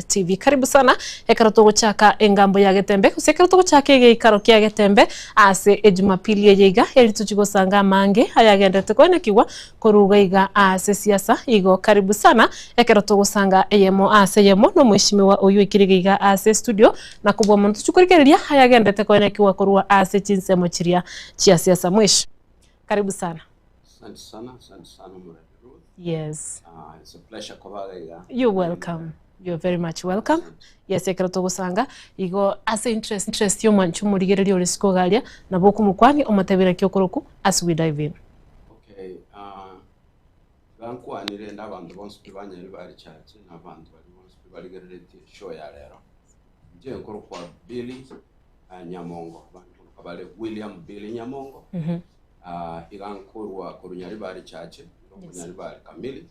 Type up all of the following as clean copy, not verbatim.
TV. Karibu sana ekero togochaka engambo ya Getembe gose ekero togochaka egeikaro kia Getembe ase ejumapili eye iga eri tochi gosanga amange ayagenderete koenekigwa korwa iga iga ase siasa igo karibu sana ekero togosanga eyemo ase eyemo na omweshimiwa oyio oikire iga iga ase estudio na kobua mono tochi korigereria ayagenderete koenekigwa korwa ase chinsemo chiria chia siasa mwesh karibu sana. Asante sana, asante sana Omoremi Ruth. Yes. Ah, it's a pleasure koba iga. You're welcome. You're very much welcome. Yes, ekero togosanga igo ase interest interest y'omwanchi omorigereria ore isiko iga aria, nabo okomokwani omotebie naki okoroku as we dive in. Okay, ah, iga nkwanire rende abanto bonsi pi banyari bare church na abanto baria bonsi pi barigereretie show ya rero. Inche nkorokwa Billy ah, Nyamongo, abande nkoroka bare William Billy Nyamongo. Ah, iga nkorwa korwa Nyaribari Church, nkorwa Nyaribari Kamili.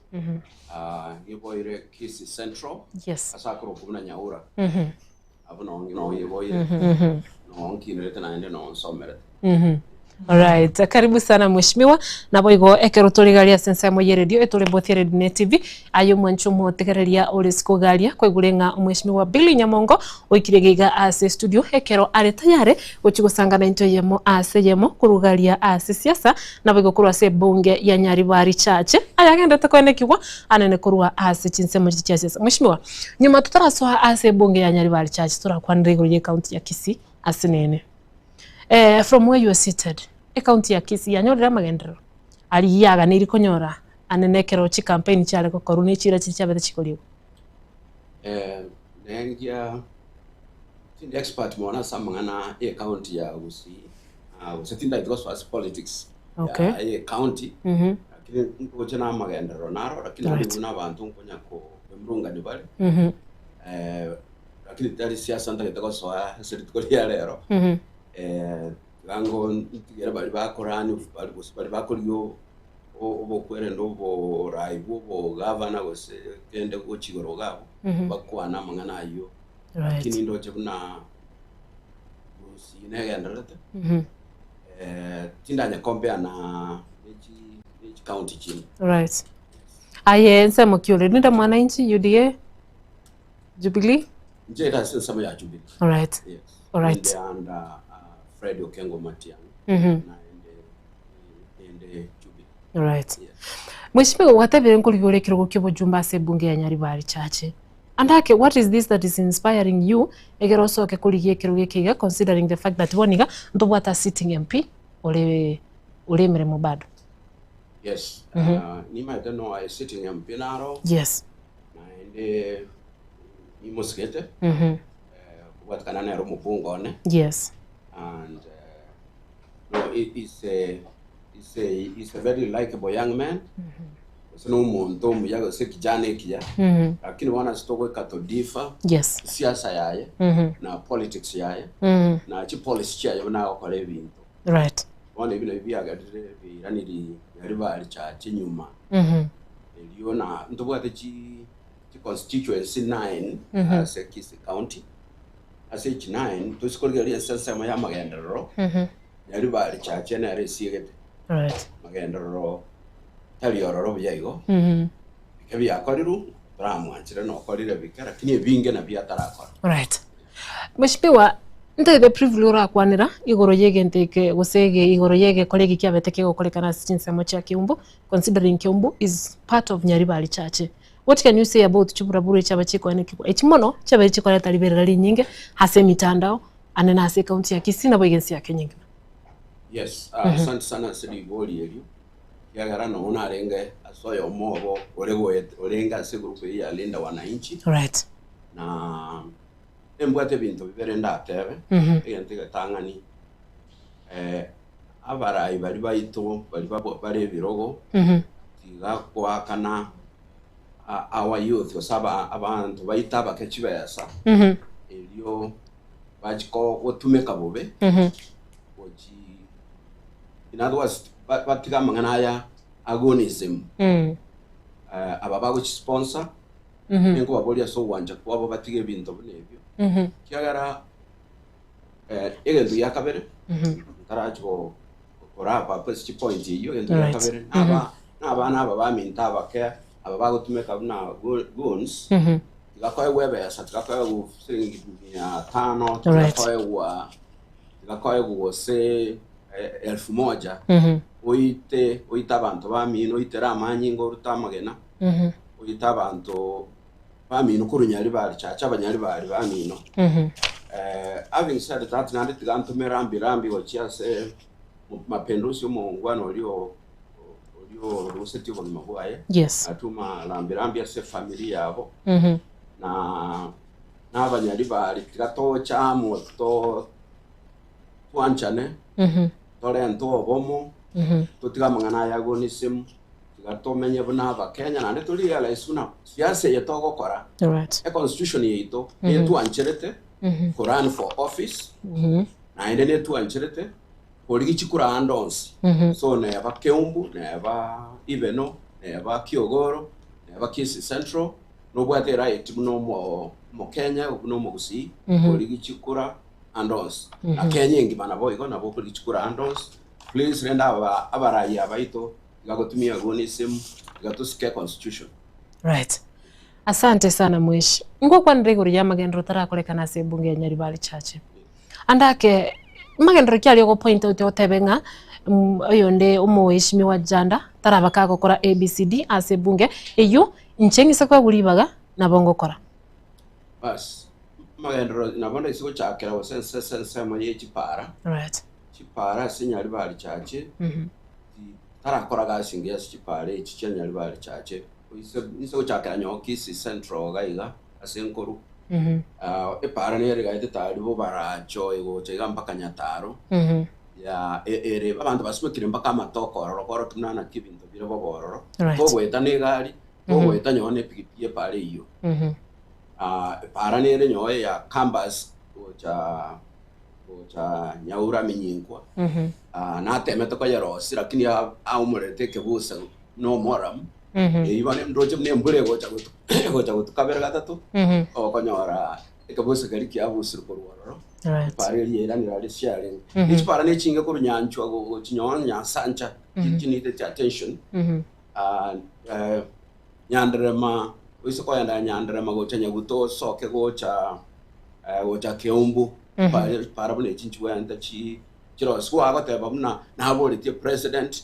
Ah, ngiboire Kisii Central. Yes. Ase akorokwa buna Nyaura. Abwo noo noo ngiboire. Noo nkinerete naende noo nsomerete. Alright, karibu sana mheshimiwa. Naboigo ekero tore iga aria ase ensemo ye radio etore both radio ne TV aye omwanchi omotegereria ore isiko iga aria kwaigure ng'a omweshimiwa Billy Nyamongo oikire iga iga ase studio ekero are tayare gochia gosangana into eyemo ase eyemo korwa iga aria ase siasa naboigo korwa ase ebunge ya Nyaribari Church ayagenderete koenekigwa anene korwa ase chinsemo chiria chia siasa. Mheshimiwa, nyuma totarasoa ase ebunge ya Nyaribari Church torakwanere igoro ye county ya Kisii ase nene. From where you are seated, ecounty ya Kisii yanyorire amagenderero aria yaganeiri konyora anene ekero chicampaign chiare gokorwa ne chiira chiria chiabete chikorigwa? Nengia tindi expert mono ase amang'ana ye county ya Gusii, gose tindaeti gosoa ase politics ya ye county, lakini ntoche na amagenderero naro, lakini naende buna abanto nkonya koemurungania bare, lakini tari siasa ntagete gosoa ase rituko ria rero, tiga ngo ntigere baria bakorani gose baria bakorigia obokwerende oborai bwa obogavana gose kende gochia igoro iga abwo, bakwane amang'ana ayio. Lakini ndoche buna Gusii negendererete, tindanya compare na ne chicounty chinde. Right. Aye ensemo ki ore? Linda Mwananchi, UDA, Jubilee? Inche ere ase ensemo ya Jubilee. Alright. Yes. Alright. Inde under uh, Fred Okengo Matiang'i. Naende ende Jubilee. Alright. Yes. Mheshimiwa gwatebire nkorigia ore ekerogo kia obojumbe ase ebunge ya Nyaribari Chache. Andake what is this that is inspiring you egere osoke korigia ekerogo eke iga considering the fact that bono iga ntobwate a sitting MP ore ore emeremo bado. Yes. Uh, nimaete no a sitting MP naro. Yes. Naende nimosigete. Eh, kobwatikana nere omobunge one. Yes. And uh, no, he, he's a, he's a, he's a very likable young man. Gose na omonto omuya gose ekijana ekiya. Lakini bono ase togoika to differ Yes. siasa yaye na politics yaye na chipolicy chiaye buna agokora ebinto. Right. Bono ebi nabio biagerire biiraniri Nyaribari Church nyuma. Erio na ntobwate chi chi constituency nine ase Kisii County. Ase echi nine toise korigereria ase ensemo ya amagenderero Nyaribari Church nere esiegete. Right. Magenderero tari ororo buya igo. Bike biakorirwe toramwanchire nokorire bike lakini ebinge nabio atarakora. Right. Mheshimiwa, ntagete briefly orakwanera igoro y'egento eke gose ege igoro y'egekora eke kiabete kegokorekana ase chinsemo chia Keumbu considering Keumbu is part of Nyaribari Church. What can you say about chiburaburu echiaba chikoenekigwa echi mono chiabeire chikoreta riberera rinyinge ase emitandao ande na ase ecounty ya Kisii naboigo ense ya Kenya engima? Yes, asante sana ase ribori erio, ekiagera nonya narenge ase oyomo obo ore goet orenge ase egroup eyio ya Linda Wananchi. Right. Na nimbwate ebinto bibere ndatebe, egento egetang'ani, abarai baria baito baria babo bare ebirogo, tiga goakana our youth gose aba abanto baito abake chibesa, erio bachie ko gotumeka bobe, gochi in other words ba- batige amang'ana aya agonism, aba bagochisponsor. Ninkobaboria ase ogwancha kwabo batige ebinto buna ebio, ekiagera egento gia kabere, ntarachi korapa ase chipoint eyio, egento gia kabere naba nabana aba baminto abake, aba bagotumeka buna goons, Tiga koegwa ebesa, tiga koegwa siringi mia tano, tiga koegwa tiga koegwa gose elfu moja, oite oite abanto bamino, oitere amanyinga orute amagena, oite abanto bamino korwa Nyaribari chache abanyaribari bamino. Having said that, naende tiga ntome rambi rambi gochia ase mapinduzi omongwana oria o oria orusetie obogima bwaye, natuma rambi rambi ase efamiri yabo, na nabanyaribari tiga toche amo to twanchane, torente obomo, totige amang'ana aya agonism, tiga tomenye buna abakenya naende to realize buna siasa eye togokora, econstitution yaito netwancherete ko run for office, naende netwancherete korigia chikura ande onsi. So neba Keumbu, neba Ibeno, neba Kiogoro, neba Kisii Central, nobwate eright buna omo omokenya buna omogusii korigia chikura ande onsi. Na Kenya engima naboigo nabo okorigia chikura ande onsi. Please rende aba abaraia baito tiga gotumia gonism, tiga tosike constitution. Right. Asante sana mweshi. Ngokwanera igoro y'amagenderero tarakorekana ase ebunge ya Nyaribari Chache. Ande ake magenderero ki aria ogo point out otebe ng'a oyonde omoheshimiwa Janda taraba kagokora ABCD ase ebunge eyio inche ng'ise koegwa ribaga nabo ngokora. Bas, amagenderero nabo ndaise gochakera gose ense ase ensemo ye chipara. Right. Chipara ase Nyaribari Chache tarakora gasi engiya ase chipara echi chia Nyaribari Chache. Oise inse gochakera nyowe Kisii Central iga iga ase nkoru epara nere egaete tari bobaracho egocha iga mpaka Nyataro ya ere abanto basumekire mpaka amatoke ororo korokia buna naki ebinto bire bobe ororo. Togoeta na egari, togoeta nyowe na epikipiki epara eyio. Epara nere nyowe ya Kambas gocha gocha Nyaura Minyinkwa, natemete koyerosia lakini aumorete ekebusa na omoramu, eyio bono ndoche buna embura egocha gotu egocha gotu kabere gatato, okonyora ekebusa keria kiabusire korwa ororo, epara eria yairanire aria chiarenge. Ne chipara ne chinge korwa nyanchwa gochi nonye nyansancha, chi needed attention, Nyanderema, oise koenda Nyanderema gocha Nyaguto osoke gocha gocha Keumbu, chipara buna echi nchibwenerete chi chirosigwe agoteba buna naboretie president,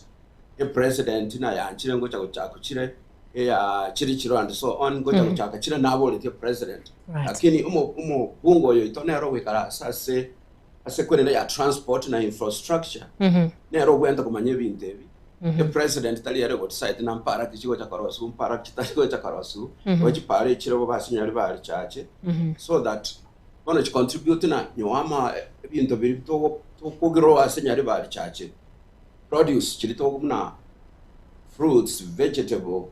epresident nayanchire ngocha gochaka chire eya chire chiro and so on ngocha gochaka chire naboretie president. Lakini omo omobunge oyo oito nere ogoikara ase ase ase kwerende ya transport na infrastructure, nere obwenerete komanya ebinto ebi. Epresident tari ere ogodecide na mpara ki chigocha korosiwa mpara ki chitari gocha korosiwa, igo chipara echire bobe ase nyari bare chache so that bono chicontribute na nyowe ama ebinto biria togo tokogrow ase nyari bare chache. Produce chiria togo buna fruits, vegetable,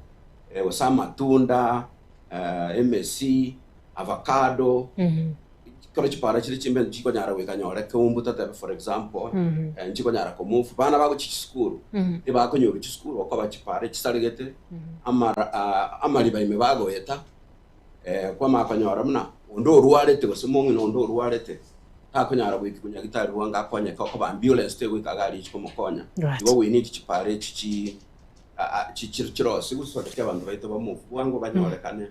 gose amatunda, emesi, avocado, Ekero chipara chire chimbe nchikonyara goika nyore keumbu totebe for example, nchikonyara ko move bana bagochia chisukuru, ebakonyorwa chisukuru okoba chipara chisaregete, amara amariba ime bagoeta, kwamanya konyora buna onde orwarete gose omong'ina onde orwarete, takonyara goikigwa nyagetari bwango akonyeke okoba ambulance tegoika iga aria echi komokonya. Igo we need chipara echi chi chi chirosigwe so that abanto baito ba move bwango banyorekane.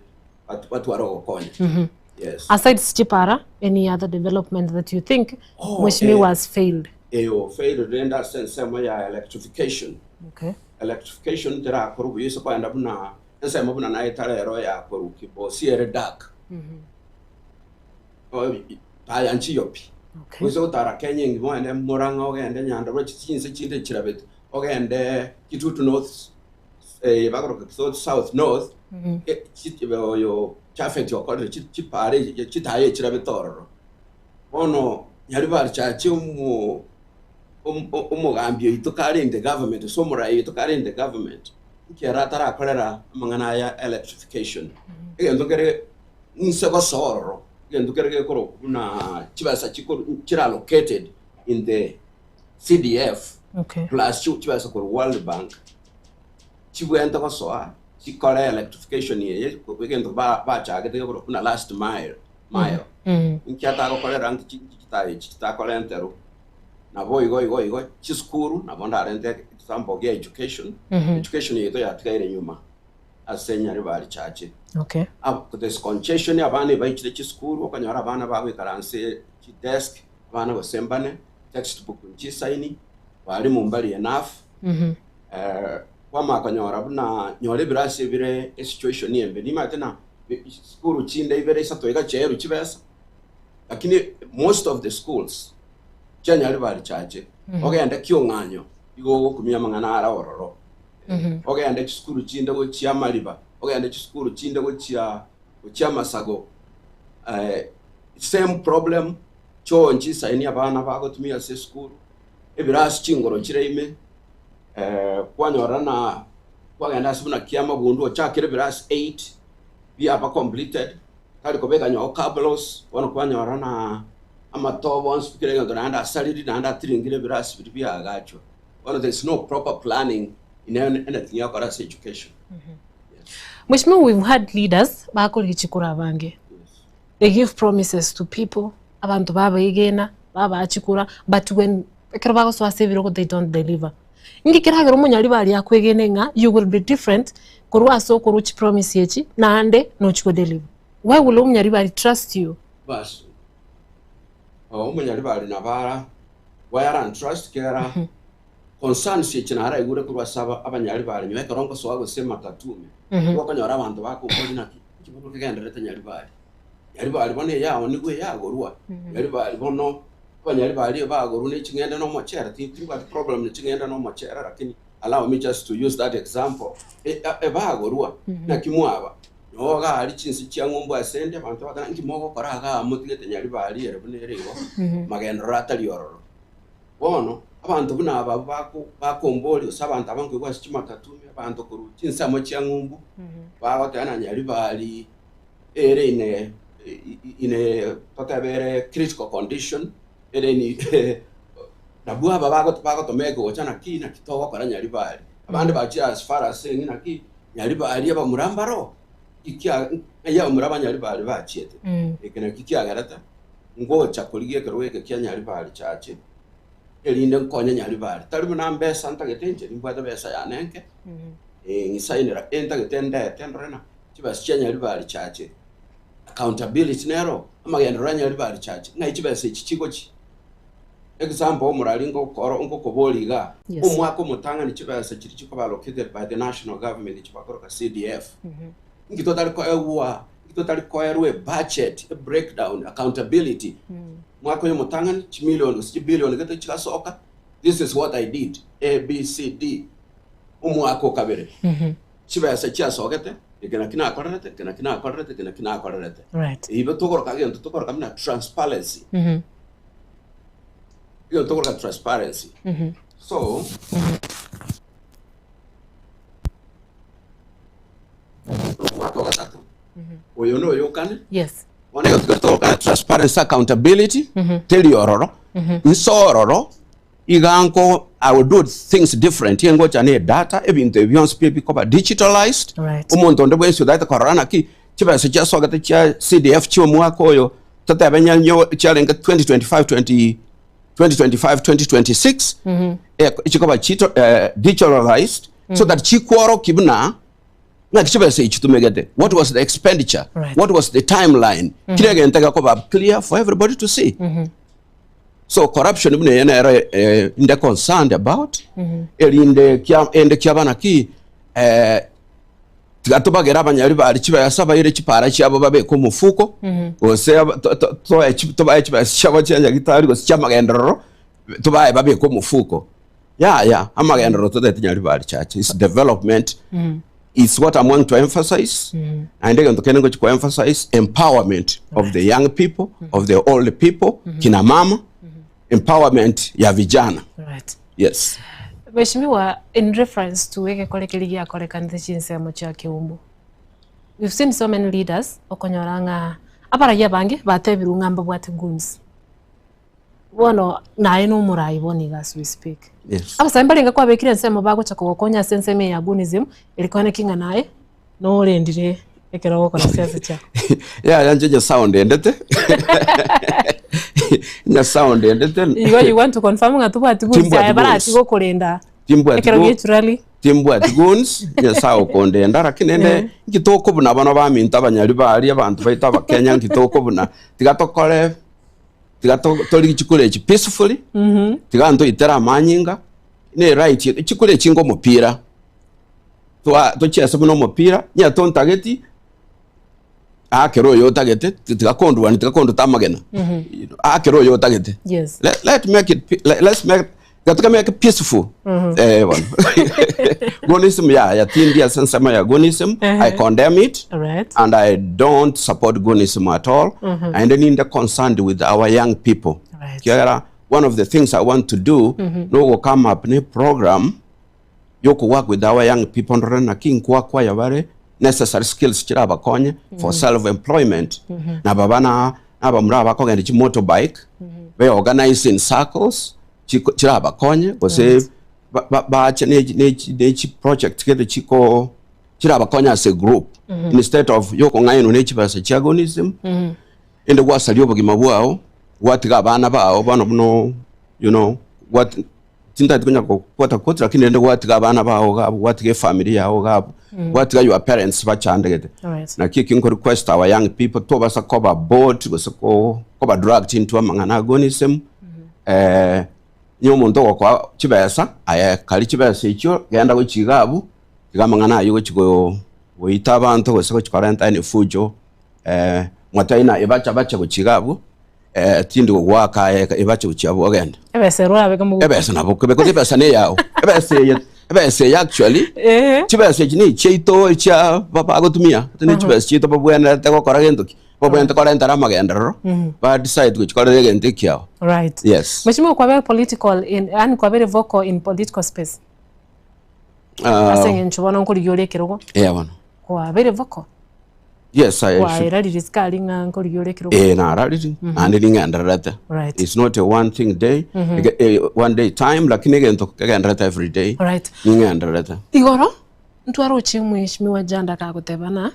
batware ogokonya. Yes. Aside chipara, any other development that you think Oh, Mheshimiwa eh. has failed? Eyo failed rende ase ensemo ya electrification. Okay. Electrification terakorwa buya ase koenda buna ensemo buna naye rero ya korwa Kibosi ere dark. Oh, taya nchiyo pi. Okay. Oise gotara Kenya engima ogende Murang'a ogende Nyandarua chinse chinde chirabete ogende Kitutu North bakoroka Kitutu South North oyo Japhet okorire chipara echi chitaya echi chirabete ororo. Bono Nyaribari Church omo omogambi oito kare in the government gose omorai oito kare in the government, inki ere atarakorera amang'ana aya electrification. Egento kere inse gosoa ororo, egento kere gekorokwa buna chibesa chikoru chire allocated in the CDF Okay. plus chibesa korwa World Bank. Chibwenerete gosoa chikore electrification eye egento bachagete gekorwa buna last mile mile inki atagokorera nki chitayi echi chitakorenterwa nabo igo igo igo chisukuru nabo ndarente example gia education education yaito yatigaire nyuma. ase Nyaribari Church. Okay. Ab- There's congestion abana ebaichire chisukuru okonyora abana bagoikaransa chidesk abana gose mbane textbook nchisaini barimu mbari enough eh, kwamanya konyora buna nyora ebirasi ebire esituation embe nimanyete na chisukuru chinde ibere isato iga chiaerwe chibesa lakini most of the schools chia Nyaribari Church ogende kiong'anyo igo ogokumia amang'ana ara ororo ogende chisukuru chinde gochia amariba ogende chisukuru chinde gochia gochia amasago eh, same problem choo nchisaini abana bagotumia ase esukuru ebirasi chingoro chire ime eh, kwanyora na kwagenda ase buna kiamabundu ochakire ebirasi 8 biaba completed tari kobeka nyogo cabros bono kwanyora na amatobo onsi kera egento naende asariri naende atiringire ebirasi biria biagachwa bono there is no proper planning in anything yakora ase education. Mheshimiwa, we've had leaders bakorigia chikura abange. Yes. They give promises to people, abanto babaegena, babaa chikura, but when ekero bagosoa ase ebirogo they don't deliver. Inki keragere omonyaribo aria akwegene ng'a you will be different korwa ase okorwa chipromise echi naende nochi kodeliver. Why will omonyaribo aria trust you? Bas, omonyaribari nabo ara why aran trust kera Concerns echi naraigure korwa ase abanyaribari nyuma ekero ngosoa gose matatu ime, nigo okonyora abanto bakoboria naki inki bono kegendererete nyaribari. Nyaribari bono eyao nigo eyagorwa, nyaribari bono abanyaribari ebagorwa ne ching'ende na omochere, timbwati problem ne ching'ende na omochere lakini allow me just to use that example, ebagorwa naki mwaba, noo iga aria chinse chia ng'umbu ase ende abanto bagoteba inki mogokora igaa motigete nyaribari ere buna ere igo, magenderero atari ororo. Bono abanto buna aba abwo bakomboria, gose abanto aba nkoigwa ase chimatatu ime, abanto korwa chinsemo chia ng'umbu, bagoteba na Nyaribari ere in a in a totebe ere critical condition, ere in nabwo aba bagotoma egocha naki naki togokora Nyaribari. Abande bachire as far as saying naki Nyaribari abamura mbaro, ikia ng'ai abamura ba Nyaribari bachiete, eke nakio kiagerete. Ngocha korigia ekerogo eke kia Nyaribari Church, erinde nkonye Nyaribari. Tari buna mbesa ntagete inche, nimbwate besa yane enke, ng'isainera entagete ndete ndore ng'a chibesa chia Nyaribari Church, accountability nero, amagenderero a Nyaribari Church, ng'ai chibesa echi chigochia. Example, omorari ngokoro ngokoboria igaa, Yes. omwaka omotang'ani chibesa chiria chikoba allocated by the national government chibakoroka CDF, Inki totari koegwa, inki totari koerwa ebudget, ebreakdown, accountability. Mwaka oyo omotang'ani, chimilion gose chibilion gete chigasoka, this is what I did, A, B, C, D. Omwaka o kabere, chibesa chiasogete, eke naki nakorerete, eke naki nakorerete, eke naki nakorerete. Right. Ibe tokoroka egento tokoroka buna transparency. Egento tokoroka transparency. So, Omwaka o gatato, oyo noyo okane. Yes. Bono igo tiga togokora transparency accountability teri ororo nse ororo iga nko I will do things different engocha ne data ebinto ebi bionsi pi bikoba digitalized Right. omonto onde bwensi otaete korora naki chibesa chiasogete chia CDF chia omwaka oyo totebe nyanyo chiarenge 2025 20 2025 2026 eh, chikoba chito eh, digitalized so that chikworoki buna ng'aki chibesa echi chitumegete what was the expenditure Right. what was the timeline kira egento gekoba clear for everybody to see so corruption buna eye nero eh, inde concerned about erinde kia ende kiaba naki eh, tiga tobagere abanyari bari chibesa baire chipara chiabo babeke omofuko gose aba- to- to- toe chi- tobae chibesa chiabo chia nyagitari gose chiamagenderero tobae babeke omofuko Yaya, amagenderero totagete Nyaribari Church is development is what I'm want to emphasize naende egento kende ngochi ko emphasize empowerment of the young people of the old people kina mama empowerment ya vijana Right. yes Mheshimiwa, in reference to egekore keria giakorekanete chinsemo chia Keumbu, we've seen so many leaders okonyora ng'a abarayia abange batebirwe ng'a mbabwate goons. Bono naye nomorai bono iga as we speak. Yes. Abasae mbarenge kwabekire ensemo bagocha kogokonya ase ensemo eye ya Gunism eri koeneki ng'a naye norendire ekero ogokora siasa chiao. Yaya inche Nyasae ondendete Nyasae ondendete Igo you want to confirm ng'a tobwati goons Timbwati aye goons. barachi gokorenda Timbwati ekero go- gie chirally. Timbwati goons, Nyasae okondenda, lakini ende inki tokobuna bono baminto abanyari baria abanto baito abakenya nki tokobuna, tiga tokore tiga to torigie chikura echi peacefully, tiga ntoitere amanyinga, ne right yetu, chikura echi nga omopira, twa tochiese buna omopira, onye tontageti, aakere oyo otagete, tiga kondwania tiga konduta amagena, aakere oyo otagete. Yes. Let, let make it pe- let, let's make gatuka make it peaceful. Eh bono. Gonism ya ya tindi ase ensemo ya gonism, I condemn it. Alright. And I don't support gonism at all. Naende ninde concerned with our young people. Right. Kiagera one of the things I want to do no go come up ne program yoko work with our young people ndore naki nkoacquire bare necessary skills chirabakonye for self employment naba bana nabamura abakogenda chimotorbike be organize in circles chiko chirabakonye gose ba- ba- bache ne ne ne chiproject gete chiko chirabakonye as a group instead of yokong'ainwa ne chibesa chia agonism ende gwasaria obogima bwao gwatiga abana bao bono buna you know gwati Tintagete konya gokota koti lakini rende gwatiga abana bao iga abwo, gwatiga efamiri yao iga abwo, gwatiga your parents bachandegete. Alright. Naki eki nko request our young people tobasa koba bored gose ko koba dragged into amang'ana a gonism, eh, onye omonto ogokoa chibesa, aye karia chibesa echio genda gochia iga abwo, tiga amang'ana aywo gochia go goita abanto gose gochia korenta any fujo, eh, motaina ebacha bache gochia iga abwo. Eh, tindi gogoaka aye ebache gochia abwo ogende. Ebesa ero orabeke mogoka. Ebesa nabo okobeka gose ebesa neyao. Ebesa eye, ebesa eye actually, Eeh. chibesa echi ne chiaito echia ba- bagotumia, ne chibesa chiaito babwenerete gokora gento ki? Babwenerete korentera amagenderero, ba decide gochikorera egento ekiao. Right. Yes. Mheshimiwa kwabere political in, yaani kwabere vocal in political space. Ah, Ase eng'encho bono nkorigia ore ekerogo. eh bono. Kwabere vocal. Yes, I should. Kwaerarire sikari ng'a nkorigia ore ekerogo. Eh, narariri naende ning'endererete. Right. It's not a one thing day, ege- eh, one day time, lakini egento kegendererete every day. Alright. Ning'endererete. Igoro ntwaroche mweshimiwa Janda akagoteba ng'a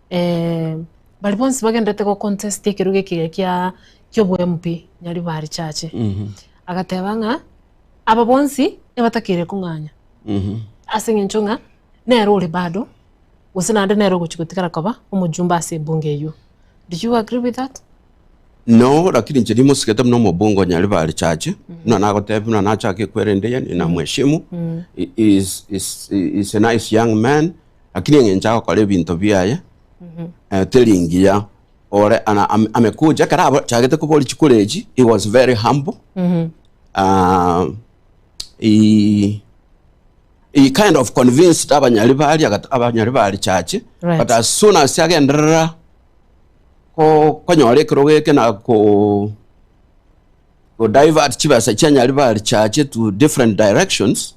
eh, baria bonsi bagenderete go contest ekerogo eke kia kia obo MP Nyaribari Chache. Agateba ng'a aba bonsi ebatakeire kong'anya ase eng'encho ng'a nere ore bado gose naende nere ogochia gotigara koba omojumbe ase ebunge eyio. Do you agree with that? No, lakini inche nimosigete buna omobunge o Nyaribari Church, buna nagotebia buna nachaka ekwerende eye, ninamweshimu, He is, is, is a nice young man, lakini eng'encho agokora ebinto biaye, eh, teri ngiya, ore ana ame- amekuja ekero achagete koboria chikura echi, he was very humble, ah, he, he kind of convinced abanyari baria agat- abanyari bari church Right. but as soon as agenderera ko- konyora ekerogo eke na ko ko divert chibesa chia nyari bari church to different directions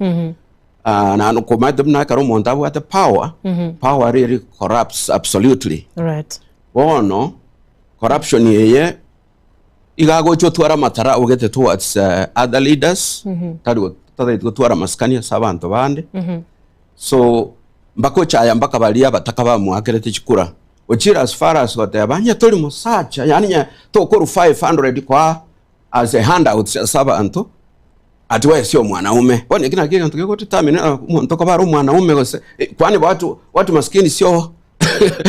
ah, na nokomaete buna ekero omonto abwate power power really corrupts absolutely Right. bono corruption eye Iga agocha otware amatara aogete towards other leaders, tari go- tataeti gotwara amasikani ase abanto bande. So mpaka ochaya mpaka baria abataka bamoakerete chikura. Ochire as far as goteba onye tori mosacha yaani onye tokorwa 500 koa as a handouts ase abanto, ati we si omwanaume. Bono eki nakio egento kegodetermine omonto koba are omwanaume gose kwani watu watu maskini sio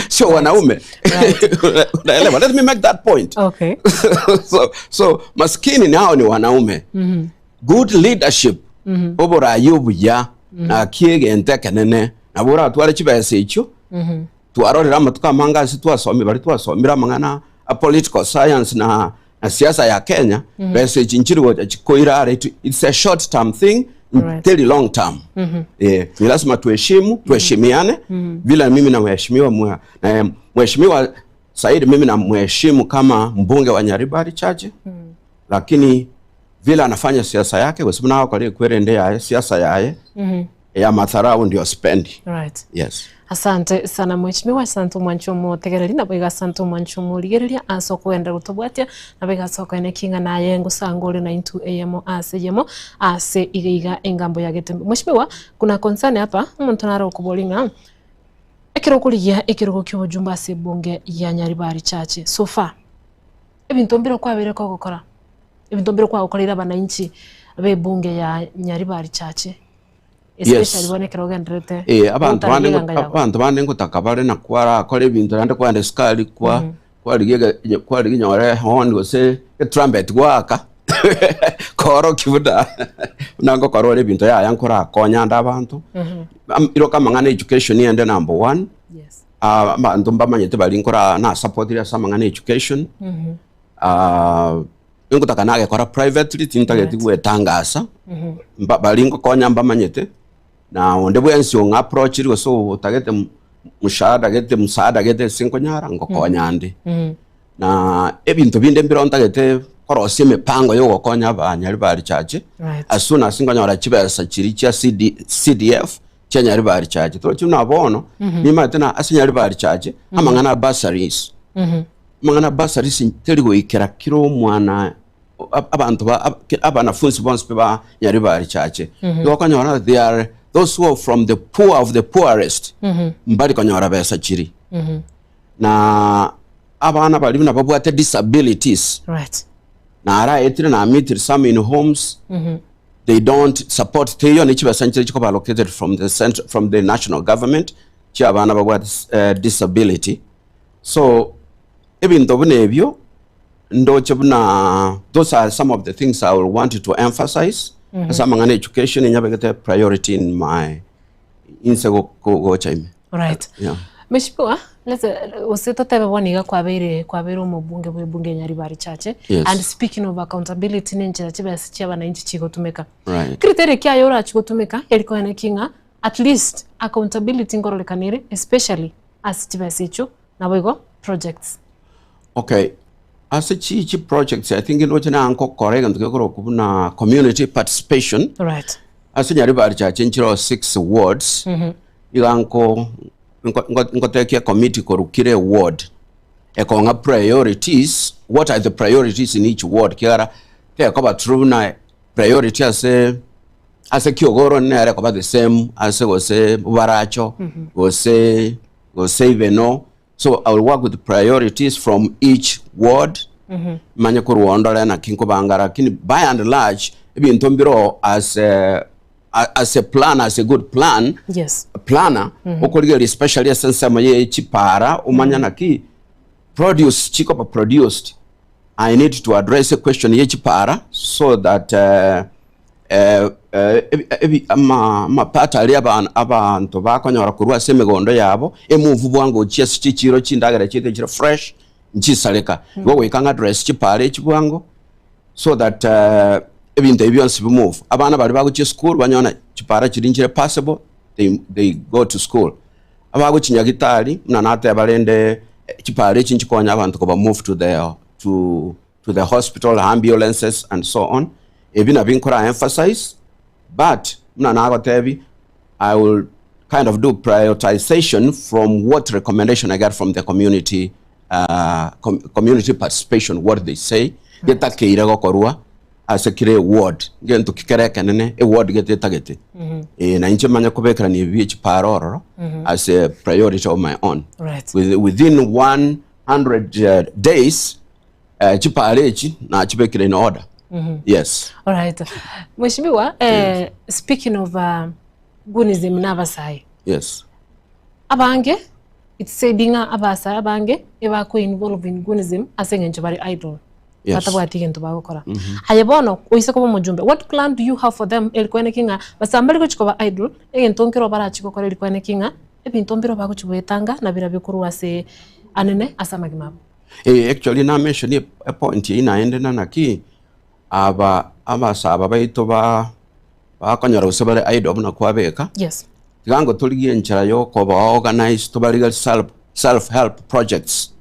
sio wanaume unaelewa let me make that point Okay. so, so maskini nao ni wanaume good leadership oborayi obuya naki egento ekenene nabo oratware chibesa echio twarorire amatuko amange ase twasomire baria twasomire amang'ana a political science na na siasa ya Kenya besa echi nchiri gocha chikoira are it's a short term thing Right. teri long term eh, ni lazima tuheshimu tuheshimiane vile mimi na mheshimiwa mwa, na mheshimiwa Said mimi namheshimu kama mbunge wa Nyaribari Chache lakini vile anafanya siasa yake kwa sababu nao kwa kwerende yaye siasa yaye ya madharau ndio spendi Right. yes Asante sana mheshimiwa, asante omwanchi omotegereri, nabo iga asante omwanchi omorigereria ase okogenderera gotobwatia, nabo iga ase okoene ki ng'a naye ngosanga ore naintwe eyemo ase eyemo ase iga iga engambo ya Getembe. Mheshimiwa, kuna concern hapa, omonto nare okoboria ng'a ekero okorigia ekerogo kia obojumbe ase ebunge ya Nyaribari Chache, so far ebinto mbire kwabeire kogokora, ebinto mbire kwagokoreire abananchi ba ebunge ya Nyaribari Chache. Especially bono ekero ogendererete Eh, abanto gotara bande riganga yago. abanto bande ngotaka bare na kwarakora ebinto naende kwagenda esukari kwa kwarigia ege kwarigia nyore ehorn gose etrumpet goaka koorokia buna buna ngokora ore ebinto yaya nkorakonya ande abanto. Am- Iroka amang'ana education ende number one, Yes. abanto mbamanyete baria nkora nasapotire ase amang'ana education. Ingotaka nagekora privately tintageti gwetangasa, mba baria ngokonya mbamanyete, na onde bwensi ong'a approachiri gose otagete mshahara gete msaada gete ase nkonyara ngokonya nde. Na ebinto binde mbire ntagete korosia emipango ya ogokonya abanyaribari chache, as soon as nkonyora chibesa chiria chia CD CDF chia nyaribari chache. Torochi buna bono, nimanyete na ase nyaribari chache, amang'ana a bursaries. Amang'ana a bursaries teri goikera kera omwana abanto ba abanafunsi bonsi pi ba Nyaribari Chache. Igo okonyora they are those who are from the poor of the poorest mbari konyora besa chiri. Na abana baria buna babwate disabilities naraetire na meetire some in homes they don't support teiyo ne chibesa nchire chikoba allocated from the central, from the national government chia abana babwate disability. So ebinto buna ebio ndoche buna those are some of the things I will want to emphasize ase amang'ana education nyabegete priority in my inse gocha ime. Alright. Yeah. Mheshimiwa, let's gose totebe bono iga kwabeire kwabeire omobunge bwe ebunge ya Nyaribari Chache. Yes. And speaking of accountability ne enchera chibesa chia abananchi chigotumeka. Right. Criteria ki aye orachi gotumeka eri koene ki ng'a at least accountability nkororekana ere especially ase chibesa echio naboigo projects. Okay, ase chi chi projects I think ndoche na nkokora egento gekorokwa buna community participation. Right. Ase Nyaribari Church nchire 6 wards iga nko nko- nko- ngotekia committee korwa kera eward ekong'a priorities what are the priorities in each ward kiagera tekoba true buna priority ase ase kiogoro nere ekoba the same ase gose baracho gose gose ibeno so I will work with priorities from each ward manye korwa ondore naki nkobanga lakini by and large ebinto mbiro as a, as a plan as a good plan Yes. planner okorigereria especially ase ensemo ye chipara omanye naki produce chikoba produced I need to address a question ye chipara so that uh, eh, eh, ebi- ebi- ama- amapato aria aban- abanto bakonyora korwa ase emegondo yabo emove bwango gochia ase chichiro chindagera chiaito chire fresh nchisareka. Igo goika ng'a address chipara echi bwango so that eh, ebinto ebi bionsi bimove. Abana baria bagochia esukuru banyore chipara chiria nchire passable they, they go to school. Abagochia nyagitari buna nateba rende chipara echi nchikonya abanto koba move to the to to the hospital, ambulances and so on, ebi nabio nkora emphasize but buna nagotebi I will kind of do prioritization from what recommendation I get from the community uh, com community participation what they say getakeire gokorwa ase kera eward ngento ki kere ekenene eward gete etagete eh, na inche manye kobekerania ebi bie chipara ororo as a priority of my own Right. With, within 100 uh, days eh, chipara echi nachibekire in order yes Alright. Mheshimiwa, eh, speaking of uh, Gunism na abasae. yes Abange it's said ng'a abasae abange ebako involve in Gunism ase eng'encho bare idle. Yes. Batabwati egento bagokora. Aye bono oise koba omojumbe, what plan do you have for them eri koeneki ng'a basae mbari gochi koba idle, egento nkero barachi gokora eri koeneki ng'a ebinto mbiro bagochi goetanga na birabio korwa ase anene ase amagima abo. Eh, actually na mention epoint eyio naende na naki aba abasaba baito ba bakonyora gose bare idle buna kwabeka Yes. tiga ngotorigie enchera ya okoba organize tobarigerie self self help projects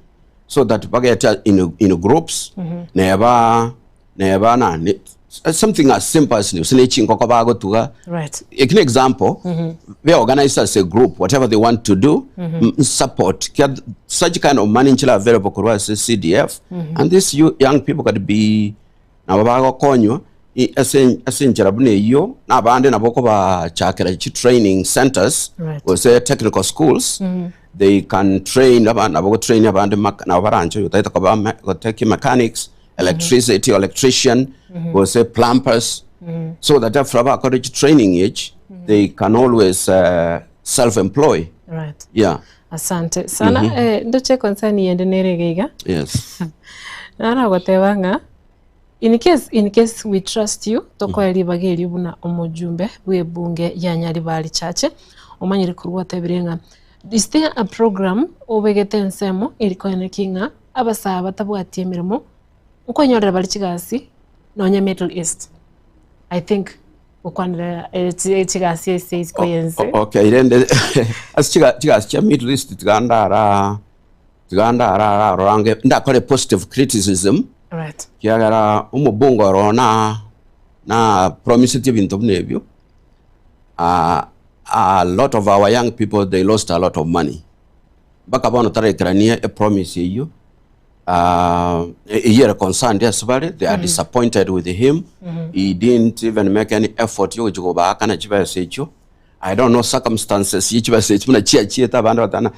so that bagete in, in groups neba neba nani something as simple as gose ne chingoko bagotuga Right. Eki ne example be organize as a group whatever they want to do mm support Kia such kind of money nchire available korwa ase CDF and these you, young people could be nabo bagokonywa i- ase ase enchera buna eyio na abande nabo okobachakera chi training centers Right. gose technical schools they can train aba nabo gotrain abande mak- nabo baranche oyo otaete koba me- goteki mechanics electricity electrician gose plumbers so that after bakore chi training echi. they can always self employ. Right. Yeah. Asante sana. Eh, ndoche concern yende nere iga iga. Yes. Naragoteba ng'a in case, in case we trust you tokoe ribaga erio buna omojumbe bw'ebunge ya Nyaribari Chache omanyire korwa gwatebire ng'a is there a program obegete ensemo eri koeneki ng'a abasae batabwati emeremo nkoenyorera bare chigasi nonye Middle East I think gokwanera chigasi ase isiko y'ense. Okay, rende ase chigasi chia Middle East tiga ndara tiga ndara arora ange ndakore positive criticism Right. kiagera omobunge oro na na promiseti ebinto buna ebio a lot of our young people they lost a lot of money mpaka bono taraikerania epromise eyio Eyio ere concerned ase bare, they are disappointed with him. He didn't even make any effort yogochia kobaakana chibesa echio. I don't know circumstances ye chibesa echio buna chiachiete abande batana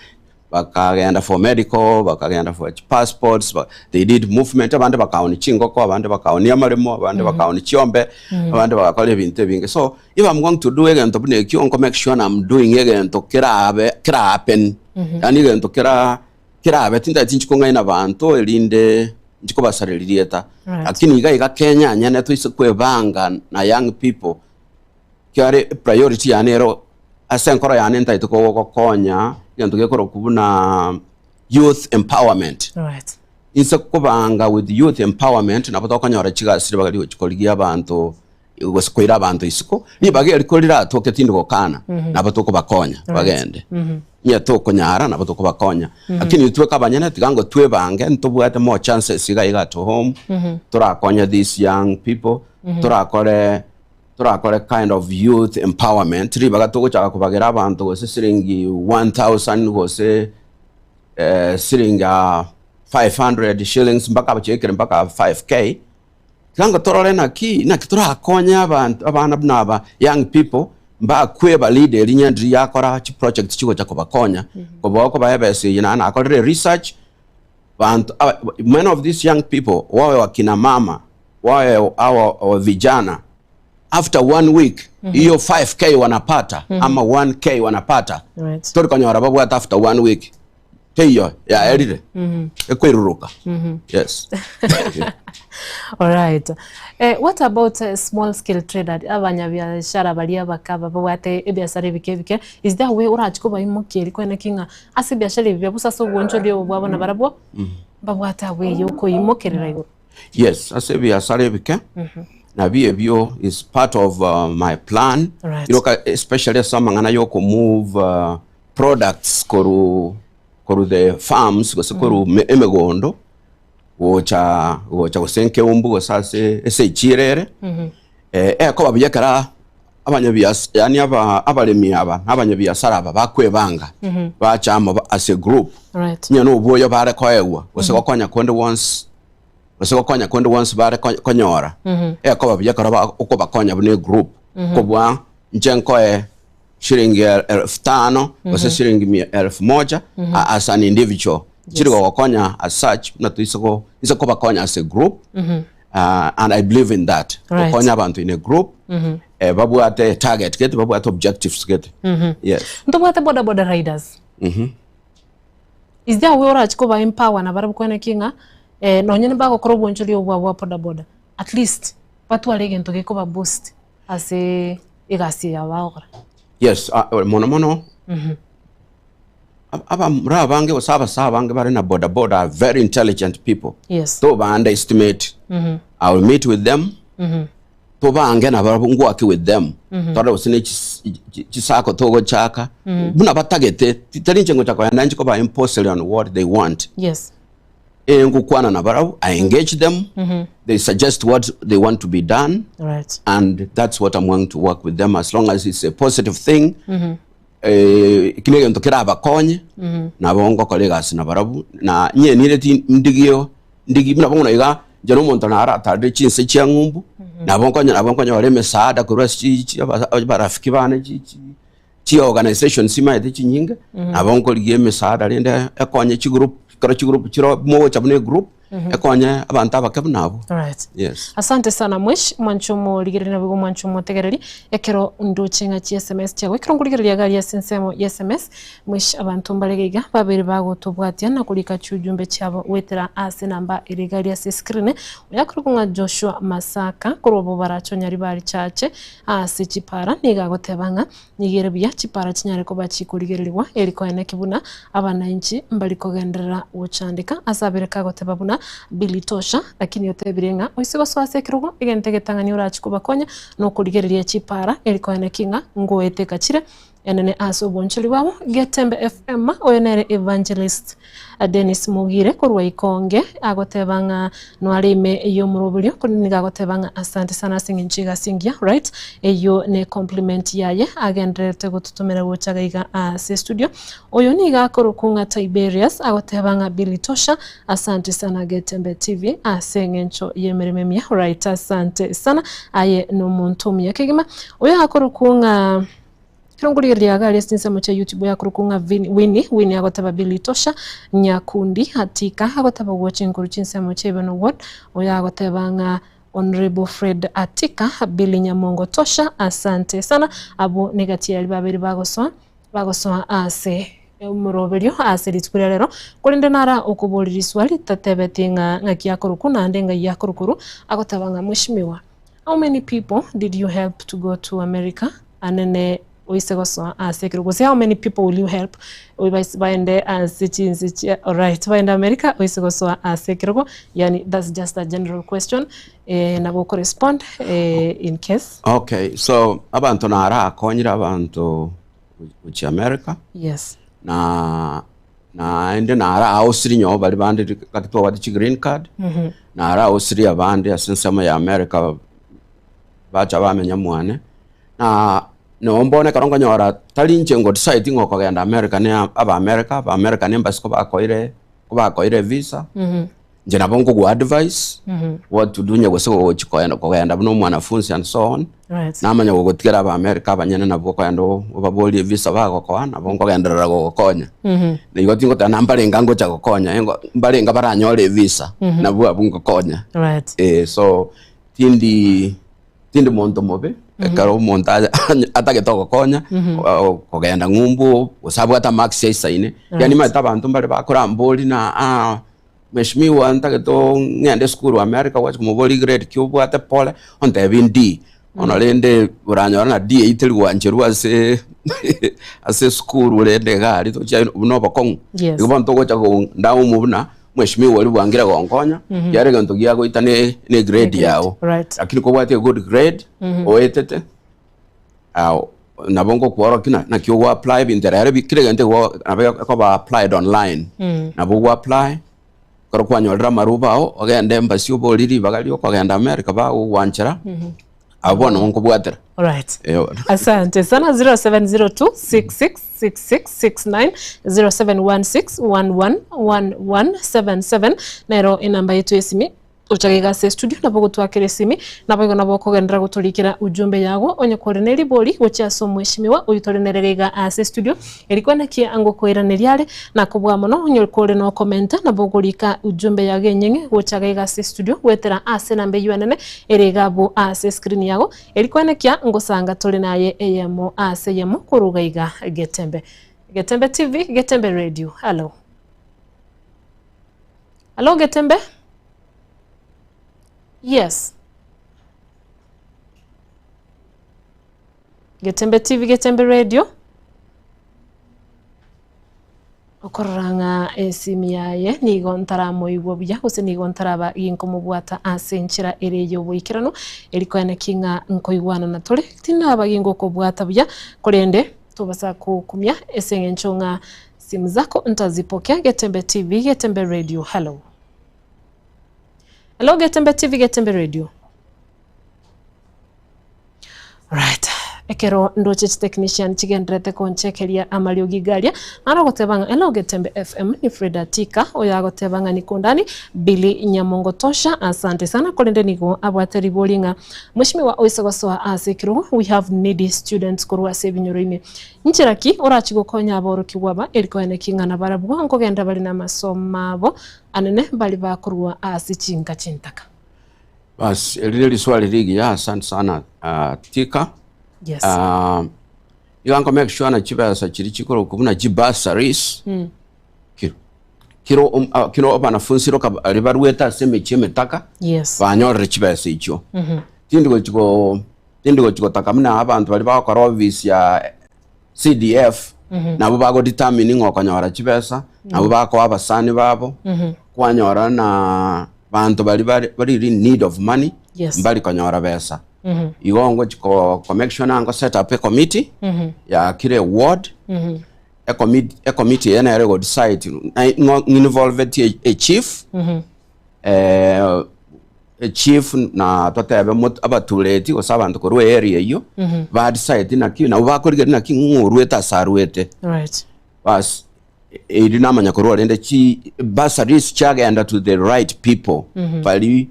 bakagenda for medical, bakagenda for passports, they did movement, abande bakaonia chingoko, abande bakaonia amaremo, abande bakaonia chiombe, abande bagakora ebinto ebinge. So if I'm going to do egento buna ekio, nko make sure I'm doing egento kerabe kera happen, yaani egento kera Kerabe tintageti inche kong'aina abanto, erinde inche kobasareria rieta. Right. Lakini iga iga Kenya nyene toise kwebanga na young people, kiare priority yane ero ase enkoro yane ntagete gokonya egento gekorokwa buna youth empowerment. Right. Inse kobanga with youth empowerment nabo tokonyora chigasi ribaga rigochi korigia abanto gose koira abanto isiko, ribaga eri koriratoke tindi gokana, nabo tokobakonya bagende. Onye tokonyara nabo tokobakonya, lakini intwe abanyene tiga ngo twebange ntobwate more chances iga iga at home, torakonye these young people, torakore torakore kind of youth empowerment, ribaga togochaka kobagera abanto gose siringi 1000 gose siringi 500 shillings mpaka chiekire mpaka 5K. Tiga ngo torore naki, naki torakonye abanto, abana buna aba, young people, mbakwe ba leader eri nyendiri yakora chiproject chigocha kobakonya, kobua okobaa ebesa eye naende nakorire research, banto aba many of these young people, wawe wakina mama, wawe awa vijana, after one week, hiyo 5K wanapata, ama 1K wanapata, Right. tori konyora babwate after one week. Teiyo, yaerire. Ekoiruruka. Yes. Alright. Eh, what about small scale trader abanyabiashara baria bakaba babwate ebiasara ebike ebike is there a way orache kobaimokia eri koeneki ng'a ase ebiashara ebi biabo ase obwanchori obo bwabo na barabwo mbabwate away ya okoimokerera igoro? Yes, ase ebiasara ebike nabio ebio is part of my plan. Right. Iroka especially ase amang'ana ya okomove products korwa korwa the farms gose korwa me- emegondo gocha gocha gose nkeumbu gose ase ase echiro ere, ekoba buya ekero abanyabias yaani aba abaremi aba na abanyabiasara aba bakwebanga bacha amo ba as a group, Right. onye na obwoyo bare koegwa gose gokonya konde gwonsi gose gokonya konde gwonsi bare ko- konyora, ekoba buya ekero ba okobakonya buna egroup kobua inche nkoe shilingi elfu tano gose shilingi mia elfu moja as an individual chiri gogokonya as such buna toise go ise kobakonya as a group and I believe in that Right. gokonya abanto in a group eh, babwate target gete babwate objectives gete yes Ntobwate boda boda riders. Is there a way orache koba empower na barabwo kwane ki ng'a eh, nonye nibagokora obwanchori obwo bwa boda boda at least batware egento gekoba boost ase egasi eye bagokora. Yes, mono mono abamura abange gose abasae abange bare na boda boda are very intelligent people. Yes. Toba underestimate. I will meet with them. Tobange nabarabwo ngwake with them. Tore gose ne chisako togochaka buna batagete tari inche ngocha kogenda inche koba impose on what they want. Yes. Ngokwana nabarabwo, I engage them, they suggest what they want to be done, Right. and that's what I'm going to work with them as long as it's a positive thing. Eki negento kerabakonye, nabo ngokora egasi nabarabwo, na inye nire ndigio ndigi buna bono iga, inche na omonto naratarire chinse chia ng'umbu, nabo nkonya nabo nkonyora emesaada korwa ase chi chi abarafiki bane chi chi Chiorganisations chimaete chinyinge, nabo nkorigia emesaada rende ekonye chigroup, ekero chigroup chire mogocha buna egroup. Ekonye abanto abake buna abwo. Alright. Yes. Asante sana mwesh mwanche omorigereria naboigo mwanche omotegereri ekero ndoche ng'a chi sms chiago ekero nkorigereria iga aria ase ensemo ya sms mwesh abanto mbare iga babere bagotobwatia na korika chiujumbe chiabo goetera ase enamba ere iga aria ase escreen oyakorokwa ng'a Joshua Masaka korwa Bobaracho Nyaribari Church ase chipara nigo agoteba ng'a Nigo ere buya chipara chinyare koba chikorigererigwa, eri koeneki buna abanainchi mbari kogenderera gochandeka. Ase abere kagoteba buna Billy Tosha, lakini otebire ng'a oise gosoa ase ekerogo, egento egetang'ani orache kobakonya nokorigereria chipara, eri koeneki ng'a ngoeteka chire enene ase obonchori bwabo. Getembe FM, oyo nere Evangelist Dennis Mogire korwa Ikonge agoteba ng'a noare ime y'omoroberio korende nigo agoteba ng'a asante sana ase eng'encho y'egasi engiya right eyio ne compliment yaye agendererete gototomera gocha iga ase studio. Oyo nigo akorokwa ng'a Tiberius agoteba ng'a Billy Tosha asante sana Getembe TV ase eng'encho y'emeremo emiya right asante sana aye nomonto omuya kegima. Oyo akorokwa ng'a. Ekero nkorigereria iga aria ase chinsemo chia YouTube yakorokwa ng'a Vin Winnie, Winnie agoteba Billy Tosha, Nyakundi, Atika agoteba gocha enkuru chinsemo chia Ibeno Ward, oyo agoteba ng'a Honourable Fred Atika, Billy Nyamongo Tosha, asante sana, abwo negati yaria babere bagosoa bagosoa ase omoroberio ase rituko ria rero, korende nara okoboria riswali tatebeti ng'a ng'aki akorokwa naende ng'ai akorokwa agoteba ng'a mweshimiwa how many people did you help to go to America? Anene oise gosoa ase ekerogo gose how many people will you help baende ase chinse chia alright baende America oise gosoa ase ekerogo yaani that's just a general question eh, nabo okorespond eh, in case. Okay, so abanto narakonyire abanto gochia America Yes. na naende naraosirie nyowe baria bande gaki twabwate chi green card naraosirie abande ase ensemo ya America bacha bamenya mwane. Na noo mbone ekero nkonyora tari inche ngo decide ng'a okogenda America ne aba America, aba America ne embassy kobakoire kobakoire evisa, inche nabo nkogwa advice what to do onye gose gochi koenda kogenda buna omwanafunzi and so on, namanya gogotigera aba America abanyene nabwo okogenda obaborie evisa bagokoa nabo nkogenderera gogokonya. Na igo tingoteba na mbarenga ngocha gokonya engo mbarenga baranyore evisa nabwo abwo ngokonya. Eh so tindi. Tindi monto mobe, ekero omonto aye atagete ogokonya, kogenda ng'umbu, gose abwate amarks aisaine, yaani omanyete abanto mbare bakorambori na aa mheshimiwa ntagete oo ng'ende esukuru America gwacha komoboria grade ki obwate pole, ontebie D, bono rende oranyore na D eywo teri gwancherwa ase ase esukuru rende iga aria tochia buna obokong'u. Igo bono togocha ko ndaumu buna. Mheshimiwa oria bwangire gonkonya, kiagera egento giagoita ne ne grade yao. Right. Lakini kobwate a good grade, oetete, ah, nabo ngokworokia na naki ogo apply ebinto rero bi kera egento igo nabo ekoba applied online. Nabo ogo apply, ekero kwanyorire amaruba ao, ogende embassy oborie ribaga ria okogenda America bagogwanchera, abwo bono nigo nkobwatera. Alright. Eh, bono. Asante sana 0702 666669 0716 111177 nero enamba yetu esimi ochake iga ase estudio nabo ogotwakera esimi nabo igo nabo okogenderera gotorikera ujumbe yago onye kore ne ribori gochia ase omweshimiwa oyio tore nere iga ase estudio Eri kwenekia ngokoiraneria are, na kobua mono onye kore nokomenta, nabo okorika ujumbe yago enyeng'e gocha iga ase estudio goetera ase enamba eyio enene ere iga abwo ase escreen yago. Eri kwenekia ngosanga tore naye eyemo ase eyemo korwa iga iga Getembe. Getembe TV, Getembe Radio. Hallo. Hallo Getembe? Yes. Getembe TV, Getembe Radio. Okorora ng'a esimi yaye nigo ntaramoigwa buya gose nigo ntaraba ginkomobwata ase enchera ere y'oboikeranu, eri koeneki ng'a nkoigwanana tore, tindaba gingokobwata buya, korende tobasa gokumia ase eng'encho ng'a simu zako ntazipokea. Getembe TV, Getembe Radio, hello. Hello Getembe TV, Getembe Radio. Right. Ekero. Ekero ndoche chitechnician chigendererete konchekeria amariogi iga aria, naro ogoteba ng'a Hello Getembe FM ni Freda Tika oyo agoteba ng'a niko ndani Billy Nyamongo Tosha asante sana korende nigo abwate ribori ng'a Mweshimiwa oise gosoa ase ekerogo we have needy students korwa ase ebinyoro ime Inchera ki orachi gokonya aborokigwa aba eri koeneki ng'a nabarabwo nkogenda bare namasomo abo anene baria bakorwa ase chinka chintaka? Bas, eri neriswali rigiya, asante sana ah, Tika. Yes. Ah, iga nko make sure na chibesa chiri chikorokwa buna chibursaries Mm. kiro kiro om- ah, kiro abanafunsi roka baria barwete ase emechie emetaka Yes. banyorire chibesa echio Mhm. tindi gochi go tindi gochi gotaka buna abanto baria bagokora office ya CDF nabo bago determine ng'a okonyora chibesa nabo bakoa abasani babo kwanyora na banto baria bare bari in need of money Yes. mbari konyora besa igo ngochi ko ko make sure na set up a committee ya kire ward ecommittee ecommittee eye nere ego decide ng'o ng'involvetie e chief Echief na totebe mot abatureti gose abanto korwa earea eyio, ba decide naki nabo bakorigereria naki ng'o oruete ase aruete. Right. Bas erio namanya korwa rende chi bursaries chiagenda to the right people bari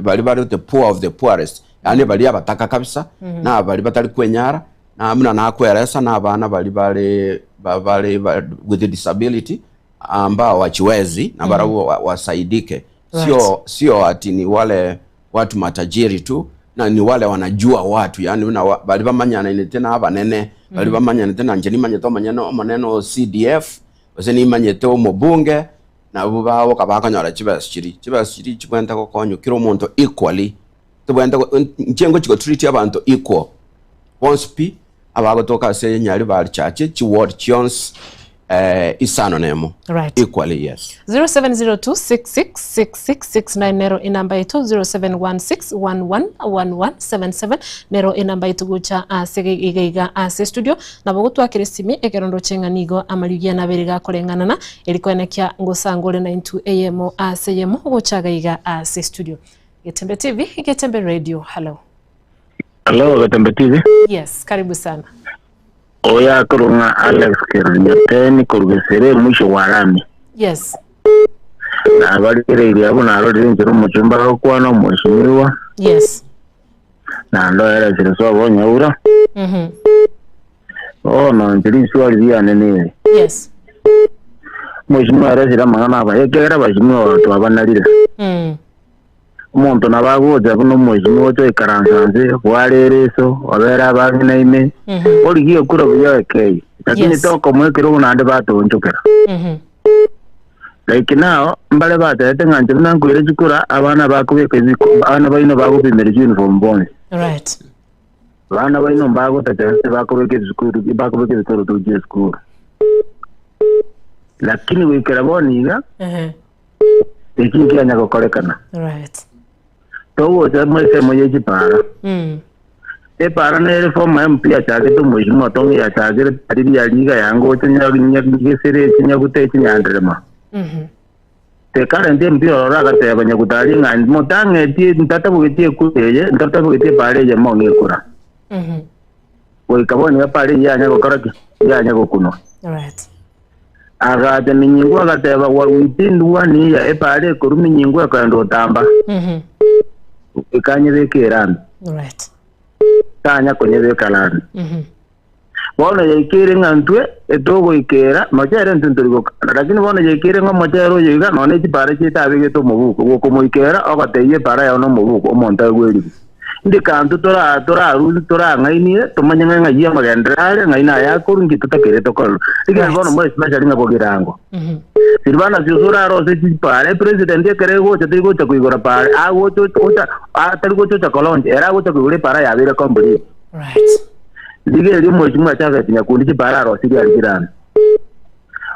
bari bare the poor of the poorest yaani baria abataka kabisa na baria batari kwenyara na buna nakweresa na abana baria bare ba- bare ba with disability ambao wachiwezi na barabwo wa- wasaidike sio sio ati ni wale watu matajiri tu na ni wale wanajua watu yani buna wa- bari bamanyananete na abanene bari bamanyanete na inche nimanyete omonyene omonene o CDF gose nimanyete omobunge nabwo bagoka bakonyora chibesa chiria chibesa chiria chibwenerete gokonya kera omonto equally tobwenerete go inche ngochi go treat abanto equal bonsi pi abagotoka ase Nyaribari Church chiward chionsi isano na emo Right. equally yes. 0702666669 nero enamba yaito 0716111177 nero enamba yaito gocha ase iga iga ase studio nabo gotwakera esimi ekero ndoche ng'a nigo amariugi nabere gakoreng'anana eri koenekia ngosango ore naintwe eyemo ase eyemo gocha iga iga ase studio Getembe TV Getembe Radio hello. Hello, Getembe TV. Yes, karibu sana. Oyo akorwa ng'a Alex Keronyoteni korwa Gesere mwisho bwa lami. Yes. Nabarigereirie abwo narorire enchera omochumba agokwana omweshimiwa. Yes. Naende oeresire sobo onyaura. Mhm. Bono inche riswali riane neri. Yes. Omweshimiwa aresire amang'ana abaya ekiagera abashimiwa abanto abanarire. Omonto nabo agocha buna omochie ocha oikaransa nse, bwarere iso, obere abang'ina ime, origie okure buya ekei, lakini tokomoa ekerogo naende batoonchokera. Like now, mbare batebete ng'a inche buna nkoira chikura, abana bakobeka ebiko, abana baino bagopimera chiuniform bonsi. Abana baino mbagotacha ase bakobeka ebisukuru, bakobeka ebikoroto gochia esukuru. Lakini goikera bono iga, Eki nkianya gokorekana. Right. Togocha mw'esemo ye chipara. Epara nere former MP achagete omweshimiwa Tong'i yachagire tari ria liga yangocha nya- nyagesere echi nyagute echi nyanderema. The current MP ororo agateba nyaguta aria ng'a motang'etie ntatabogetie ekura eye ntatabogetie epara eye mong'e ekura. Goika bono iga epara eyio yanya gokora ki? Yanya gokunwa. Right. Agacha minyingu agateba gwa within one year epara ekorwa minyingu ekoenda otamba. Ekanyebeka erami. Right. Tanya konyebeka rami. Bono yaikeire ng'a ntwe etogoikera mochere intwe ntori gokana lakini bono yaikeire ng'a omochere oyo iga nonya chipara chiaito abegete omobuko gokomoikera ogotebia epara yao nomobuko omonto aigwe eribu. Indi kanto tora toraru torang'ainie tomanye ng'a ng'ai amagenderero are ng'ai naye akorwa nki totakeire tokorerwa. Ekero Right. bono more especially ng'a bogirango. Silvanus Osoro arose chipara epresident ekero egocha tari gocha koigora pare agocha ocha atari gocha ocha kolaunch ere agocha koigora epara yabeire complete. Right. Rigereria omweshimiwa Japhet Nyakundi chipara arosirie aria jirani.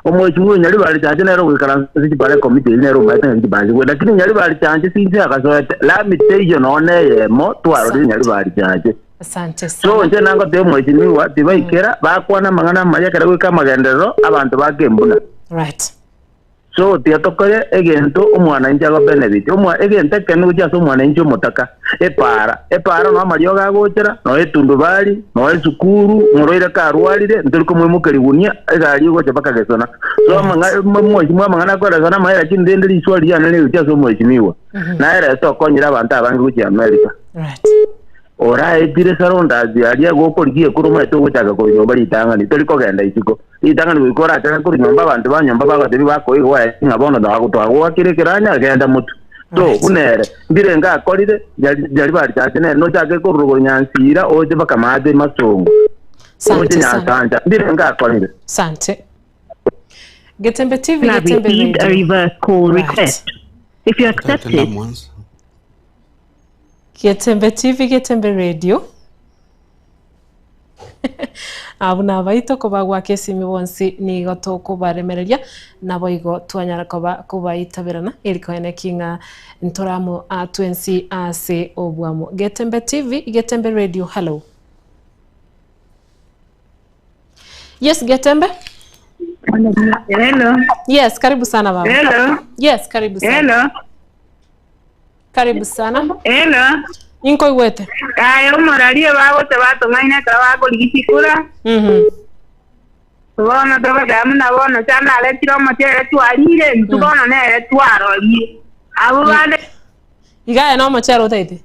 Omweshimiwa oyo Nyaribari Chache nere ogoikaransa ase chipara ekomiti eyio nere omaete ng'a chipara chigwe lakini Nyaribari Chache since agasoete lami teiyo nonya na eyemo twarorire Nyaribari Chache. Asante So sana. inche nangotebia omweshimiwa tibaikera bakwana amang'ana amaya ekero goika amagenderero abanto bakembuna. Right. So tiga tokore egento omwananchi ago benefit. Omwa egento ekenene gochia ase omwananchi omotaka, epaara. Epaara noo amariogo agochera, noo etundubari, noo esukuru, omorwaire karwarire, ntori komoimokeria rigunia, egari egocha mpaka gesona. So amang'a mheshimiwa amang'ana akoeresana amaye lakini rende riswali riane rigochia ase omheshimiwa. Naye ere tokonyire abanto abange gochia America. Right. Oraetire Sarondas aria gokorigia ekura omanyete ogochaka korwa nyomba ritang'ani, tori kogenda isiko. Ritang'ani goika orachake korwa nyomba abanto ba nyomba bagotebia bakoigwa gwaye ng'a bono twagoakire ekeranya genda motwe. So Right. buna ere, mbirengo akorire, jari jari barichache nere nochake korwa rogoro Nyansira oche mpaka maate Masongo, oche Sante sana. Nyansancha, mbirengo akorire. Sante. Getembe TV, have Getembe received a Radio. reverse call Right. request. If you accept Tenda it, mwanzo. Getembe TV, Getembe Radio. Abwo nabaito kobagwaka esimi bonsi nigo tokobaremereria, naboigo twanyara koba kobaitaberana eri koene ki ng'a ntoramo aa twensi ase obwamo. Getembe TV, Getembe Radio, hello. Yes, Getembe. Hello. Yes, karibu sana baba. Hello. Yes, karibu sana. Hello. Karibu sana. Hello. Inkoigwete. Aye omoraria bagote batong'aina ekero bakorigia chikura. Bono togoteba buna bono chana aretire omochere twarire intwe bono nere twarorie. Abwo bande Iga aye na omochere otaete?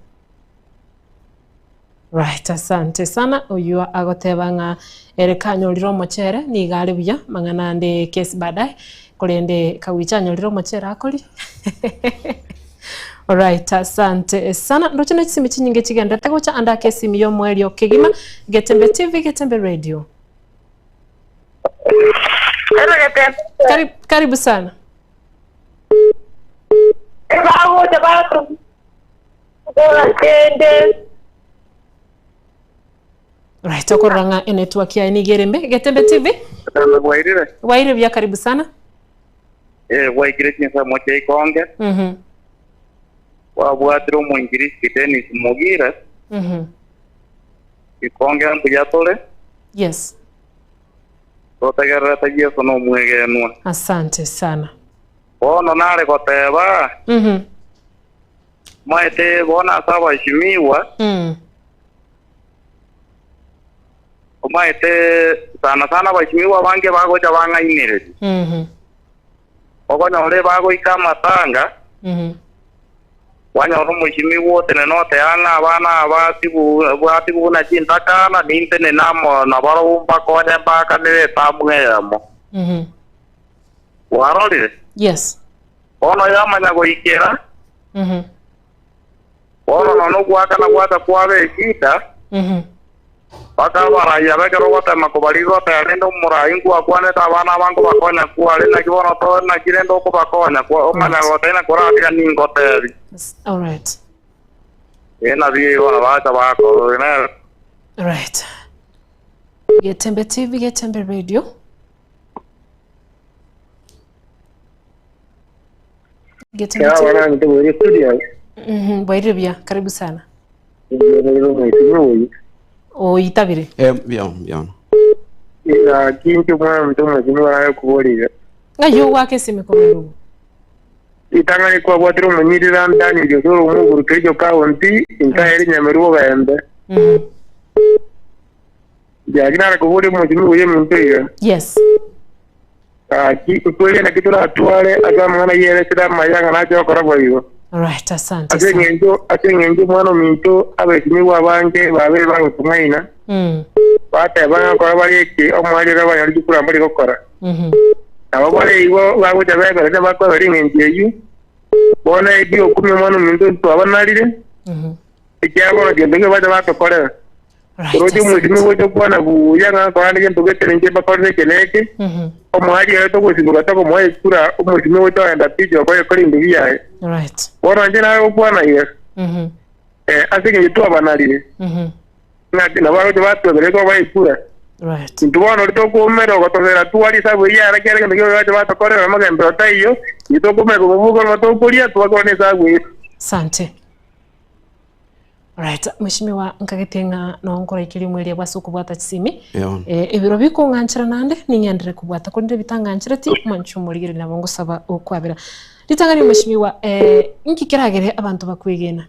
Right, asante sana. Oyio agoteba ng'a ere kanyorire omochere nigo are buya, mang'ana ande kesi baadaye, korende kawicha anyorire omochere akorie. Alright, asante sana. Ndoche ne chisimi chinyinge chigenderete gocha ande ake esimi y'omoerio kegima, Getembe TV, Getembe Radio. Hello, Getembe. Karibu, karibu sana. Bagocha bato kende. Right, okorora ng'a enetwork yaye nigo ere embe. Getembe TV, Bwairire waire buya, karibu sana. eh bwaikire chinsemo chia ikonge wabwatire omoingiristi Dennis Mugire ikonge mbuya tore totegererete Yesu na omwegenwa. Asante sana. Bono nare goteba maete bono ase abaheshimiwa omaete sana sana abaheshimiwa abange bagocha bang'ainereria okonyora bagoika amatanga wanyora omoheshimiwa otene notea ng'a abana aba tibu bwatibu buna chintakana nintene namo nabaro mbakonye mbakanire etamu eyemo warorire bono yamanya goikera bono nono gwakana gwata kwaba eshida mpaka abaraiya bekero ogotema kobarira oteba rende omorai nkwakwanete abana aba nkobakonya kware naki bono to naki rende okobakonya kwa omanya goteba koratiga ningotebi All right. eh nabi bono bacha bakoro ne Right. Getembe TV, Getembe Radio. Getembe Sawa TV. bana nitobwire studio. Bwairire buya, karibu sana. Mheshimiwa oyo. Oitabire. Eh, bien, bien. Kinki omwana omonto omweshimiwa arakuborire. Ng'ai ogwaka esimi korwa erubu? Ritang'ani kwabwatire omonyirira Daniel Osoro omoguru Kericho County, inka ere Nyameru Ogembe. Jaki narakoboria omweshimiwa oyo omonto iga. Gaki, nkweri naki toratware ase amang'ana yeresire amaya ng'a nache gokora boigo. Alright, asante Ase sana. eng'encho ase eng'encho omwana ominto abeshimiwa abange babere bagotung'aina bateba ng'a nkora bare eke omwari ore banyore chikura mbari gokora. Nabo bare igo bagocha beberete bakoebera eng'encho eywo bono eki okumia omwana ominto twabanarire ekiagera gento ekio bacha batokorera. Right, Oroche omweshimiwa asante. gocha okwana buya ng'a nkora nde gento gete ninche mbakorere eke na eke omwari oyo togosibuka tokomoa ekura omweshimiwa gocha ogenda picha okoye kora ebinto biaye. Bono inche naye gokwana iga ase eng'encho twabanarire ng'a nabo bagocha batweberire twabaha ekura. Intwe bono ori tokoumera ogotobera twari esabu eywo yare kere egento kio bacha batokorera amagembe taiyo intwe tokoumera kobobuka oromo tokoria twakora na esabu eywo. Asante. Alright, Mheshimiwa nkagete ng'a noo nkoraikeria omweria bwase okobwata chisimi. Eeh. Eh, ebiro bikong'anchera naende ning'enderere kobwata korende bitang'anchereti mwanche omorigereria nabo ngosaba okwabera. Ritang'ani Mheshimiwa, eh, inki keragere abanto bakwegena?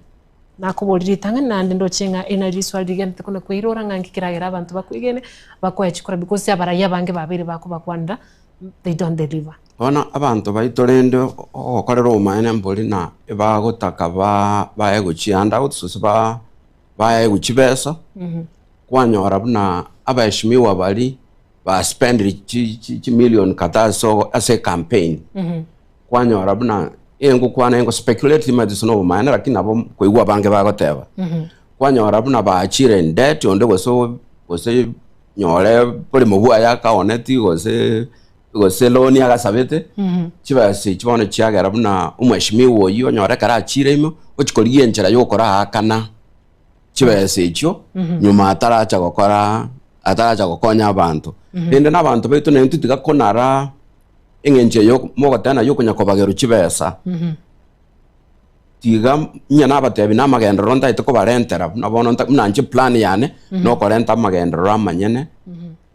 Nakoboria ritang'ani naende ndoche ng'a eri nari riswali rigenderete kona kweirora ng'a inki keragere abanto bakwegene bakoe chikura because abarai abange babeire bakobakwanera they don't deliver. Bono abanto baito rende ogokorera obomaene mbori na ebagotaka baegwe chihandouts gose baegwe chibesa, kwanyora buna abaheshimiwa baria ba spendire chimilion kadhaa ase ecampaign, kwanyora buna engokwana engo speculate timanyeti gose nobomaene lakini nabo nkoigwa abange bagoteba, kwanyora buna baachire in debt onde gose gose nyore boremo bwaye akaoneti gose gose loan agasabete, chibesa echio bono chiagera buna omweshimiwa oyio onyore ekero achire ime, ochia korigia enchera ya okoraakana chibesa echio, nyuma ataracha gokora ataracha gokonya abanto. Rende na abanto baito naintwe tiga konara eng'encho eye mogoteba naye okonya kobagerwa chibesa. Tiga onye nabatebi na amagenderero ntagete kobarentera buna bono nta buna inche plan yane nokorenta amagenderero amanyene,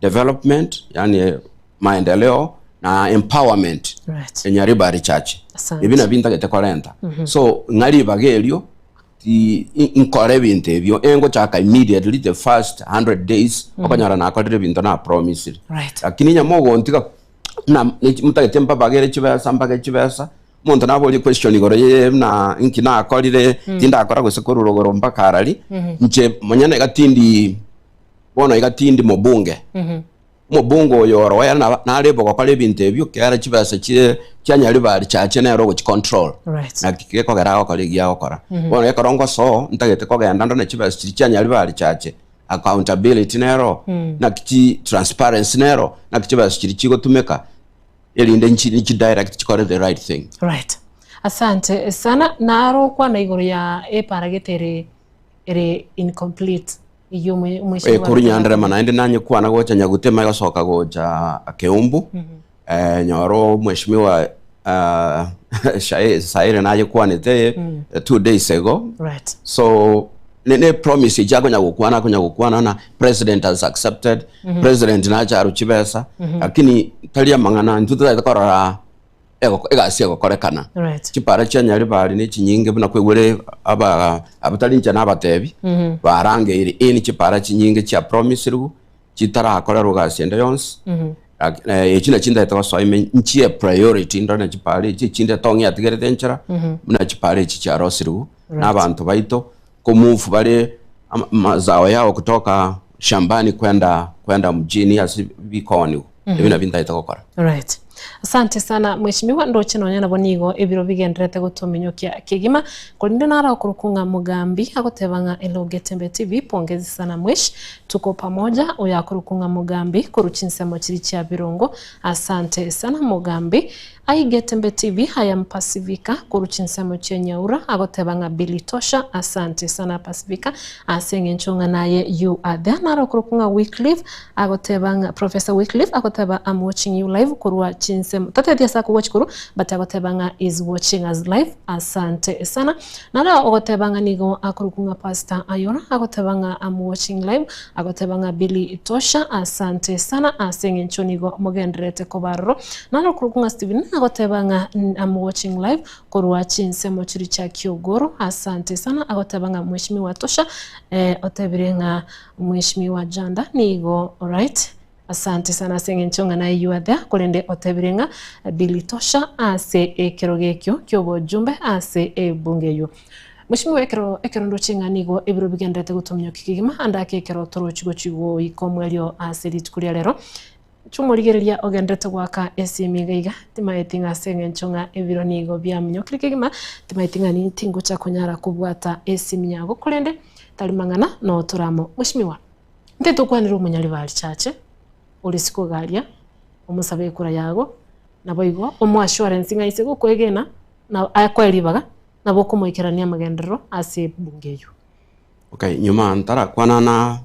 development yaani maendeleo na empowerment Right. enyaribari church. Asante. Ebi nabio ntagete korenta. So ng'a ribaga erio ti nkore ebinto ebio engochaka immediately the first 100 days okonyora nakorire ebinto na promisire. Right. Lakini onye mogontiga buna motagete mbabagere chibesa mbage chibesa. Omonto naborie question igoro ye buna inki nakorire, tindakora gose korwa rogoro mpaka arari, inche monyene iga tindi bono iga tindi mobunge. Omobunge oyo oro ere nabo nare able gokora ebinto ebio ekiagera chibesa chie chia Nyaribari chache nere ogochi control. Right. Naki gekogera agokora egia agokora. Bono ekero ngosoa ntagete kogenda ndone chibesa chiria chia Nyaribari chache, accountability nero, naki chi transparency nero, naki chibesa chiria chigotumeka. erinde nchi nchi direct chikore the right thing. Right. Asante sana. Naro okwana igoro ya eparagete ere ere incomplete eyio omwe- omweshimiwa Eh, korwa Nyanderema naende nanyekwana gocha Nyagutema egosoka gocha Keumbu eh, nyora omweshimiwa ah, Shae- Saire nayekwanete eh, 2 days ago Right. so ne, ne promise echi akonya gokwana akonya gokwana na president has accepted president nache arwe chibesa lakini tari amang'ana intwe totagete korora ego- egasi egokorekana Right. chipara chia Nyaribari ne chinyinge buna kwaigwere aba abatari inche nabatebi barangeire in chipara chinyinge chia promisirwe chitarakorerwa gasi ende yonsi Lak- eh, echi nachi ntagete gosoa ime nchie priority ndore chipara echi echinde tong'i atigerete enchera buna chipara echi chiarosirwe na abanto baito ko move bare mazao yao kutoka shambani kwenda kwenda mjini ase bikoonigwa ebi nabio ntagete gokora. Right. Asante sana mheshimiwa ndoche nonya nabo nigo ebiro bigenderete gotominyokia kegima korende naro okorokwa ng'a Mugambi agoteba ng'a Hello Getembe TV pongezi sana mwesh tuko pamoja oyo akorokwa ng'a Mugambi korwa chinsemo chiri chia Birongo asante sana Mugambi Ai Getembe TV I am Pasifika korwa chinsemo chia Nyaura agoteba ng'a Billy Tosha asante sana Pasifika ase eng'encho ng'a naye you are there naro okorokwa ng'a Wycliffe agoteba ng'a Professor Wycliffe agoteba am watching you live korwa chinsemo tatebeti ase ako watch korwa but agoteba ng'a is watching us live asante sana naro ogoteba ng'a nigo akorokwa ng'a Pastor Ayora agoteba ng'a am watching live agoteba ng'a Billy Tosha asante sana ase eng'encho nigo mogendererete koba aroro Naro okorokwa ng'a Stephen agoteba ng'a am watching live korwa chinsemo chiria chia Kiogoro. Asante sana agoteba ng'a Mheshimiwa Tosha eh, otebire ng'a Mheshimiwa Janda nigo alright. Asante sana ase eng'encho ng'a naye you are there korende otebire ng'a Billy Tosha ase ekerogo ekio ki'obojumbe ase ebunge eyio. Mheshimiwa ekero ekero ndoche ng'a nigo ebiro bigendererete gotominyokia kegima ande ake ekero torochi gochi goika omwerio ase rituko ria rero. Inche omorigereria ogenderete goaka esimi iga iga, timaeti ng'a ase eng'encho ng'a ebiro nigo biaminyokire kegima, timaeti ng'a tingocha konyara kobwata esimi yago, korende tari mang'ana notore amo. Mweshimiwa, ntete okwanere omonyaribari chache ore isiko iga aria, omosabe ekura yago, naboigo omoe assurance ng'a ise gokoegena na akoe ribaga, nabo okomoikerania amagenderero ase ebunge eyio. Okay, nyuma ntarakwana na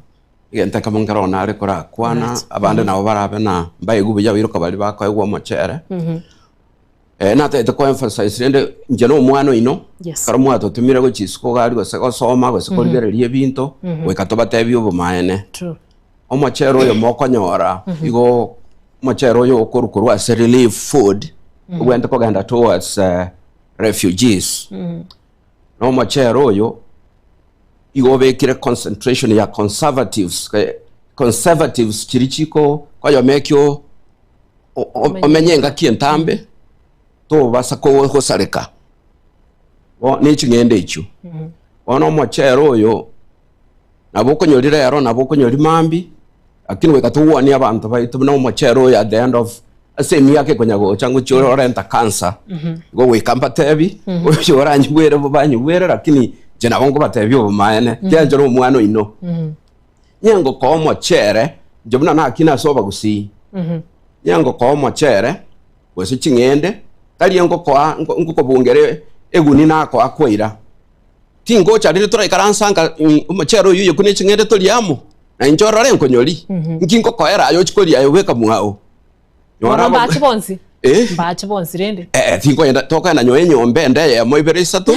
Egento ekemo nkero nare korakwana, Right. abande nabo barabe na mbaigwe buya oiroka baria bakoegwa omochere. Eh, natagete ko emphasize rende inche na omwana oino Yes. ekero mwatotumire gochia isiko iga aria gose gosoma gose korigereria ebinto goika tobatebie obomaene. True. Omochere oyo mokonyora igo omochere oyo okorwa korwa ase relief food obwenerete kogenda towards eh, refugees. Na omochere oyo igo obekire concentration ya conservatives eh, conservatives chiria chiko koyoma ekio omenye engaki entambe tobasa gosareka bo ne ching'ende echio. Bono omochere oyo nabo okonyori rero nabo okonyori mambia lakini goika togwanie abanto baito buna omochere oyo at the end of ase emiaka ekonya gocha ngochia ore orenta cancer igo goika mbatebi oyo oranyigwere bo banyigwere lakini inche nabo nkobatebia obomaene ekiagera inche na omwana oino. Nyengokoa omochere, inche buna nakina ase obagusii, nyengokoa omochere gose ching'ende, tari engokoa nko- nkokobungera eguni nakoa kwaira. Tingocha riria toraikaransa nka omochere oyio oyekwe ne ching'ende torie amo, na inche orore nkonyori, nki nkokoera aye ochie koria aye obeka mwao. Nyora Bono mbache bonsi? Eh? Mbache bonsi rende? Eh, tinkoenda tokogenda nyowe enyomba ende eyemo ibere isato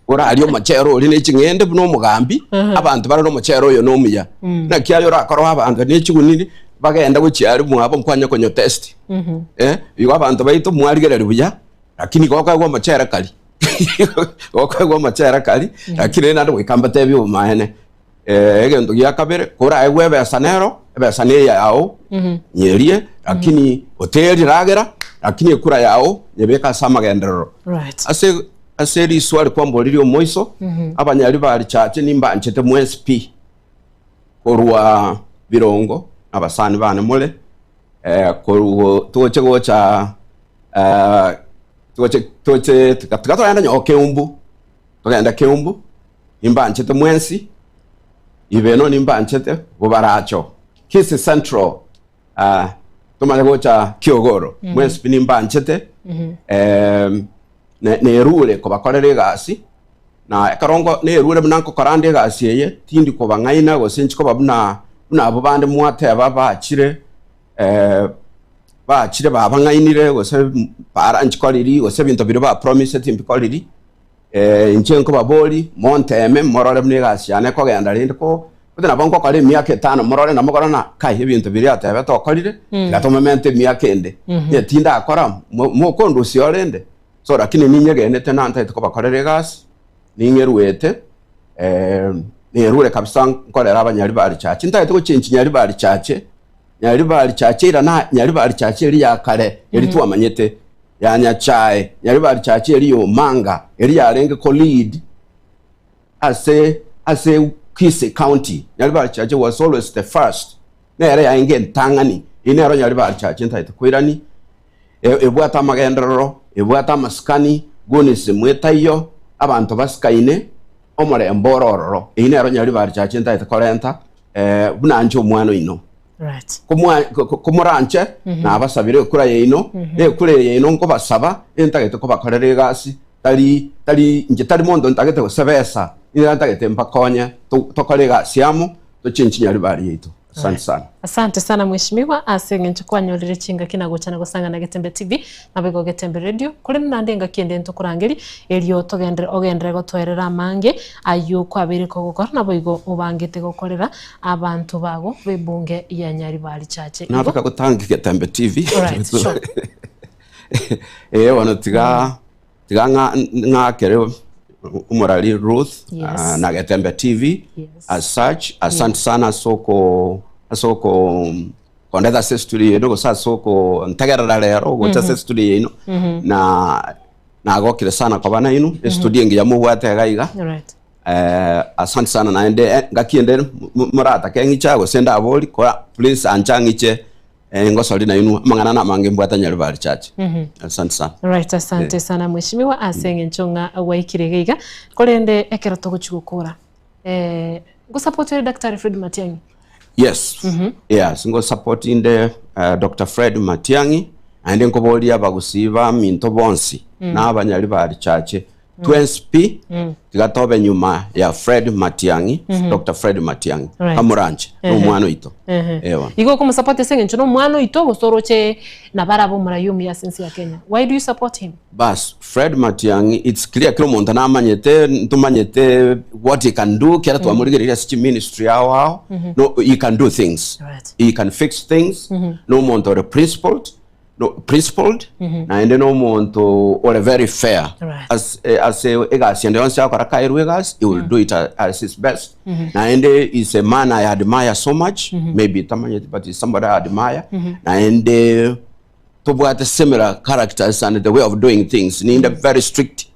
orarie omochere oria ne ching'ende buna omogambi abanto barore omochere oyo nomuya naki aye orakore abanto ne chigunini bagende gochia aria mwabo nkwanye konyo test eh, igo abanto baito mwarigereria buya lakini gokoegwa omochere kari gokoegwa omochere kari lakini naende goika mbatebie obomaene Egento gia kabere, koraegwe ebesa nero, ebesa neyao, nyerie, lakini oteri ragera, lakini ekura yao nyebeke ase amagenderero. Right. Ase ase riswali kwamboririe omoiso, abanyari ba richache nimbanchete mwensi pi, korwa birongo, abasani bane more, korwa toche gocha toche toche tiga togende nyowe Keumbu, togende Keumbu. Nimbanchete mwensi, Ibeno nimbanchete bobaracho. Kisii Central ah, tomanye gocha Kiogoro mwensi pi nimbanchete em, ne- nerure kobakorera egasi na ekero nko nerure buna nkokora nde egasi eye tindi kobang'aina gose inche koba buna buna abwo bande mwateba bachire bachire babang'ainire gose para nchikoriri gose ebinto biria bapromiseti mbikoriri. Inche nkobaboria, monteeme, morore buna egasi yane ekogenda, rende ko gose nabo ngokora emiaka etano, morore na mogorore ng'a kai ebinto biria atebete okorire, tiga tomomente emiaka ende. Onye tindakora, mo- mokondusia oo rende. So lakini ninyegenete na ntagete kobakorera egasi, ning'eruete, nerure kabisa nkorere abanyaribari church. Ntagete gochengi Nyaribari church, Nyaribari church eira Nyaribari church eria ya kare, eria twamanyete. ya Nyachae, Nyaribari Church eria y'Omanga, eria yarenge ko lead ase ase Kisii County. Nyaribari Church was always the first, nere yaenge entang'ani. Eyio nero Nyaribari Church ntagete koirani, e- ebwate amagenderero, ebwate amasikani, gunism etaiyo, abanto basikaine, omorembe ore ororo. Eyio nero Nyaribari Church ntagete korenta eh, buna inche omwana oino. Right. Komwa- ko- ko- komoranche nabasabire ekura yaino na ekura eye yaino nkobasaba entagete kobakorera egasi tari tari inche tari monto ntagete gose besa nigo ntagete mbakonye to- tokore egasi amo tochenchie nyaribari yaito asante sana. Asante sana mheshimiwa ase eng'encho kwanyorire chingaki na gocha na gosang'ana Getembe TV naboigo Getembe Radio korende naende engaki ende ntokorangerie erio togendere ogenderere gotoerera amange ayio kwabeire kogokora naboigo obangete gokorera Abanto bago b'ebunge ya Nyaribari Chache igo. Nataka gotanga Getembe TV. Alright, sure. Eh, bono tiga tiga ng'a ng'akere omorari Ruth Yes. ah, na Getembe TV Yes. as such asante sana ase oko ase oko kondeta ase studio eno gose ase oko ntegerera rero gocha ase studio yaino na nagokire sana koba nainwe estudio engiya mobwate iga iga Alright. Eh, asante sana naende eh, ngaki ende m- moratake ng'iche gose ndabori kora please ancha ng'iche eh, ngosori nainwe amang'ana namange mbwate Nyaribari Church. Asante sana. Right, asante sana mheshimiwa ase eng'encho ng'a gwaikire iga iga korende ekero togochi gokora eh, ngosupport ore Daktari Fred Matiang'i Yes. Yes, ngo support inde uh, Dr. Fred Matiang'i naende nkoboria abagusii baminto bonsi na abanyaribari Church. Twensi pi tiga tobe nyuma ya Fred Matiang'i, Doctor Fred Matiang'i, Right. kamoranche, nomwana oito. Eeh. Igo okomosupport ase eng'encho nomwana oito gose oroche nabo arabe omoraia omuya ase ense ya Kenya? Why do you support him? Bas, Fred Matiang'i it's clear kera omonto namanyete, ntomanyete what he can do, kera twamorigereria ase chiministry ao ao, no he can do things. Right. He can fix things, nomonto ore principled, no principled, naende nomonto ore very fair. Right. As ase egasi ende yonsi agokora kaerwe egasi, he will do it as his best. Naende is a man I admire so much, maybe tamanyeti but is somebody I admire. Naende tobwate similar characters and the way of doing things ninde very strict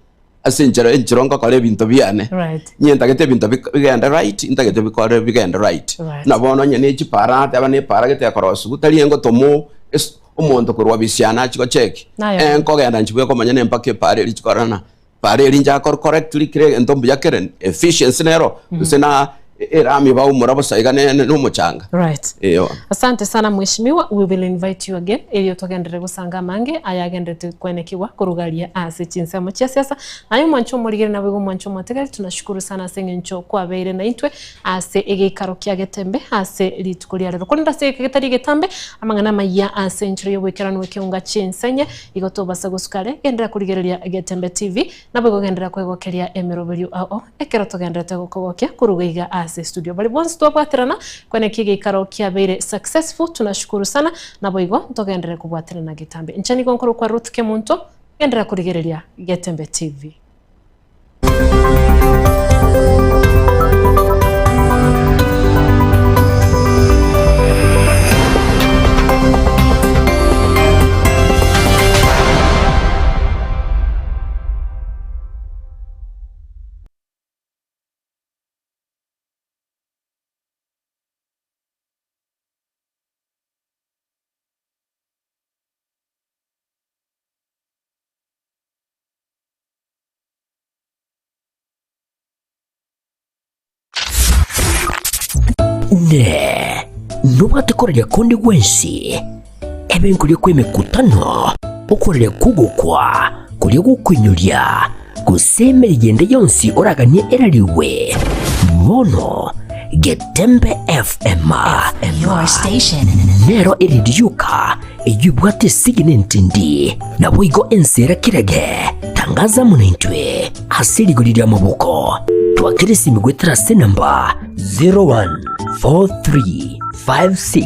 ase enchera enchera ngokora ebinto biane Right. inye ntagete ebinto bik- bigende right ntagete bikore bigende right Right. na bono onye ne chipara nateba na epara gete ekorosiwa tari engotoma es- omonto korwa bisiana achie gocheki Naye. eh nkogenda inche bweka omonyene mpaka epara eria chikorana para eria inche akore correctly kera egento mbuya kere efficiency nero gose na erami baumora bosa iga ne ne omochanga Right. eeh. Asante sana mheshimiwa, we will invite you again erio togenderere gosanga amange ayagenderete kwenekigwa korugaria ase chinsemo chia siasa. Naye omwancho omorigere naboigo omwancho omotegereri tunashukuru sana ase eng'encho kwabeire naintwe ase egeikaro kia Getembe ase rituko ria rero. Korende ase egeka getari egetambe amang'ana amayia ase enchera y'oboikeranu ekeunga chi'ensenye igo tobasa gosuka are genderera korigereria Getembe TV Naboigo genderera kwegokeria emeroberio ao ekero togendererete gokogokia koruga iga ase estudio. Baria bonsi twabwaterana kweneki egeikaro kiabeire successful tunashukuru sana naboigo ntogenderere kobwaterana getambe. Inche nigo nkorokwa Ruth Kemunto genderera korigereria Getembe TV. Inee! Nobwate koraria konde gwensi, ebe nkoria kw'emekutano, okoraria kw'ogokwa, koria gokoinyoria, gose emeriga ende yonsi oraganie erarigwe? Bono Getembe FM Your station. nero eredi yoka eyio ebwate esegi na entindi, naboigo ense era kerage. Tangaza amo naintwe ase rigori ri'amaboko. Twakera esimi goetera ase enamba 014356.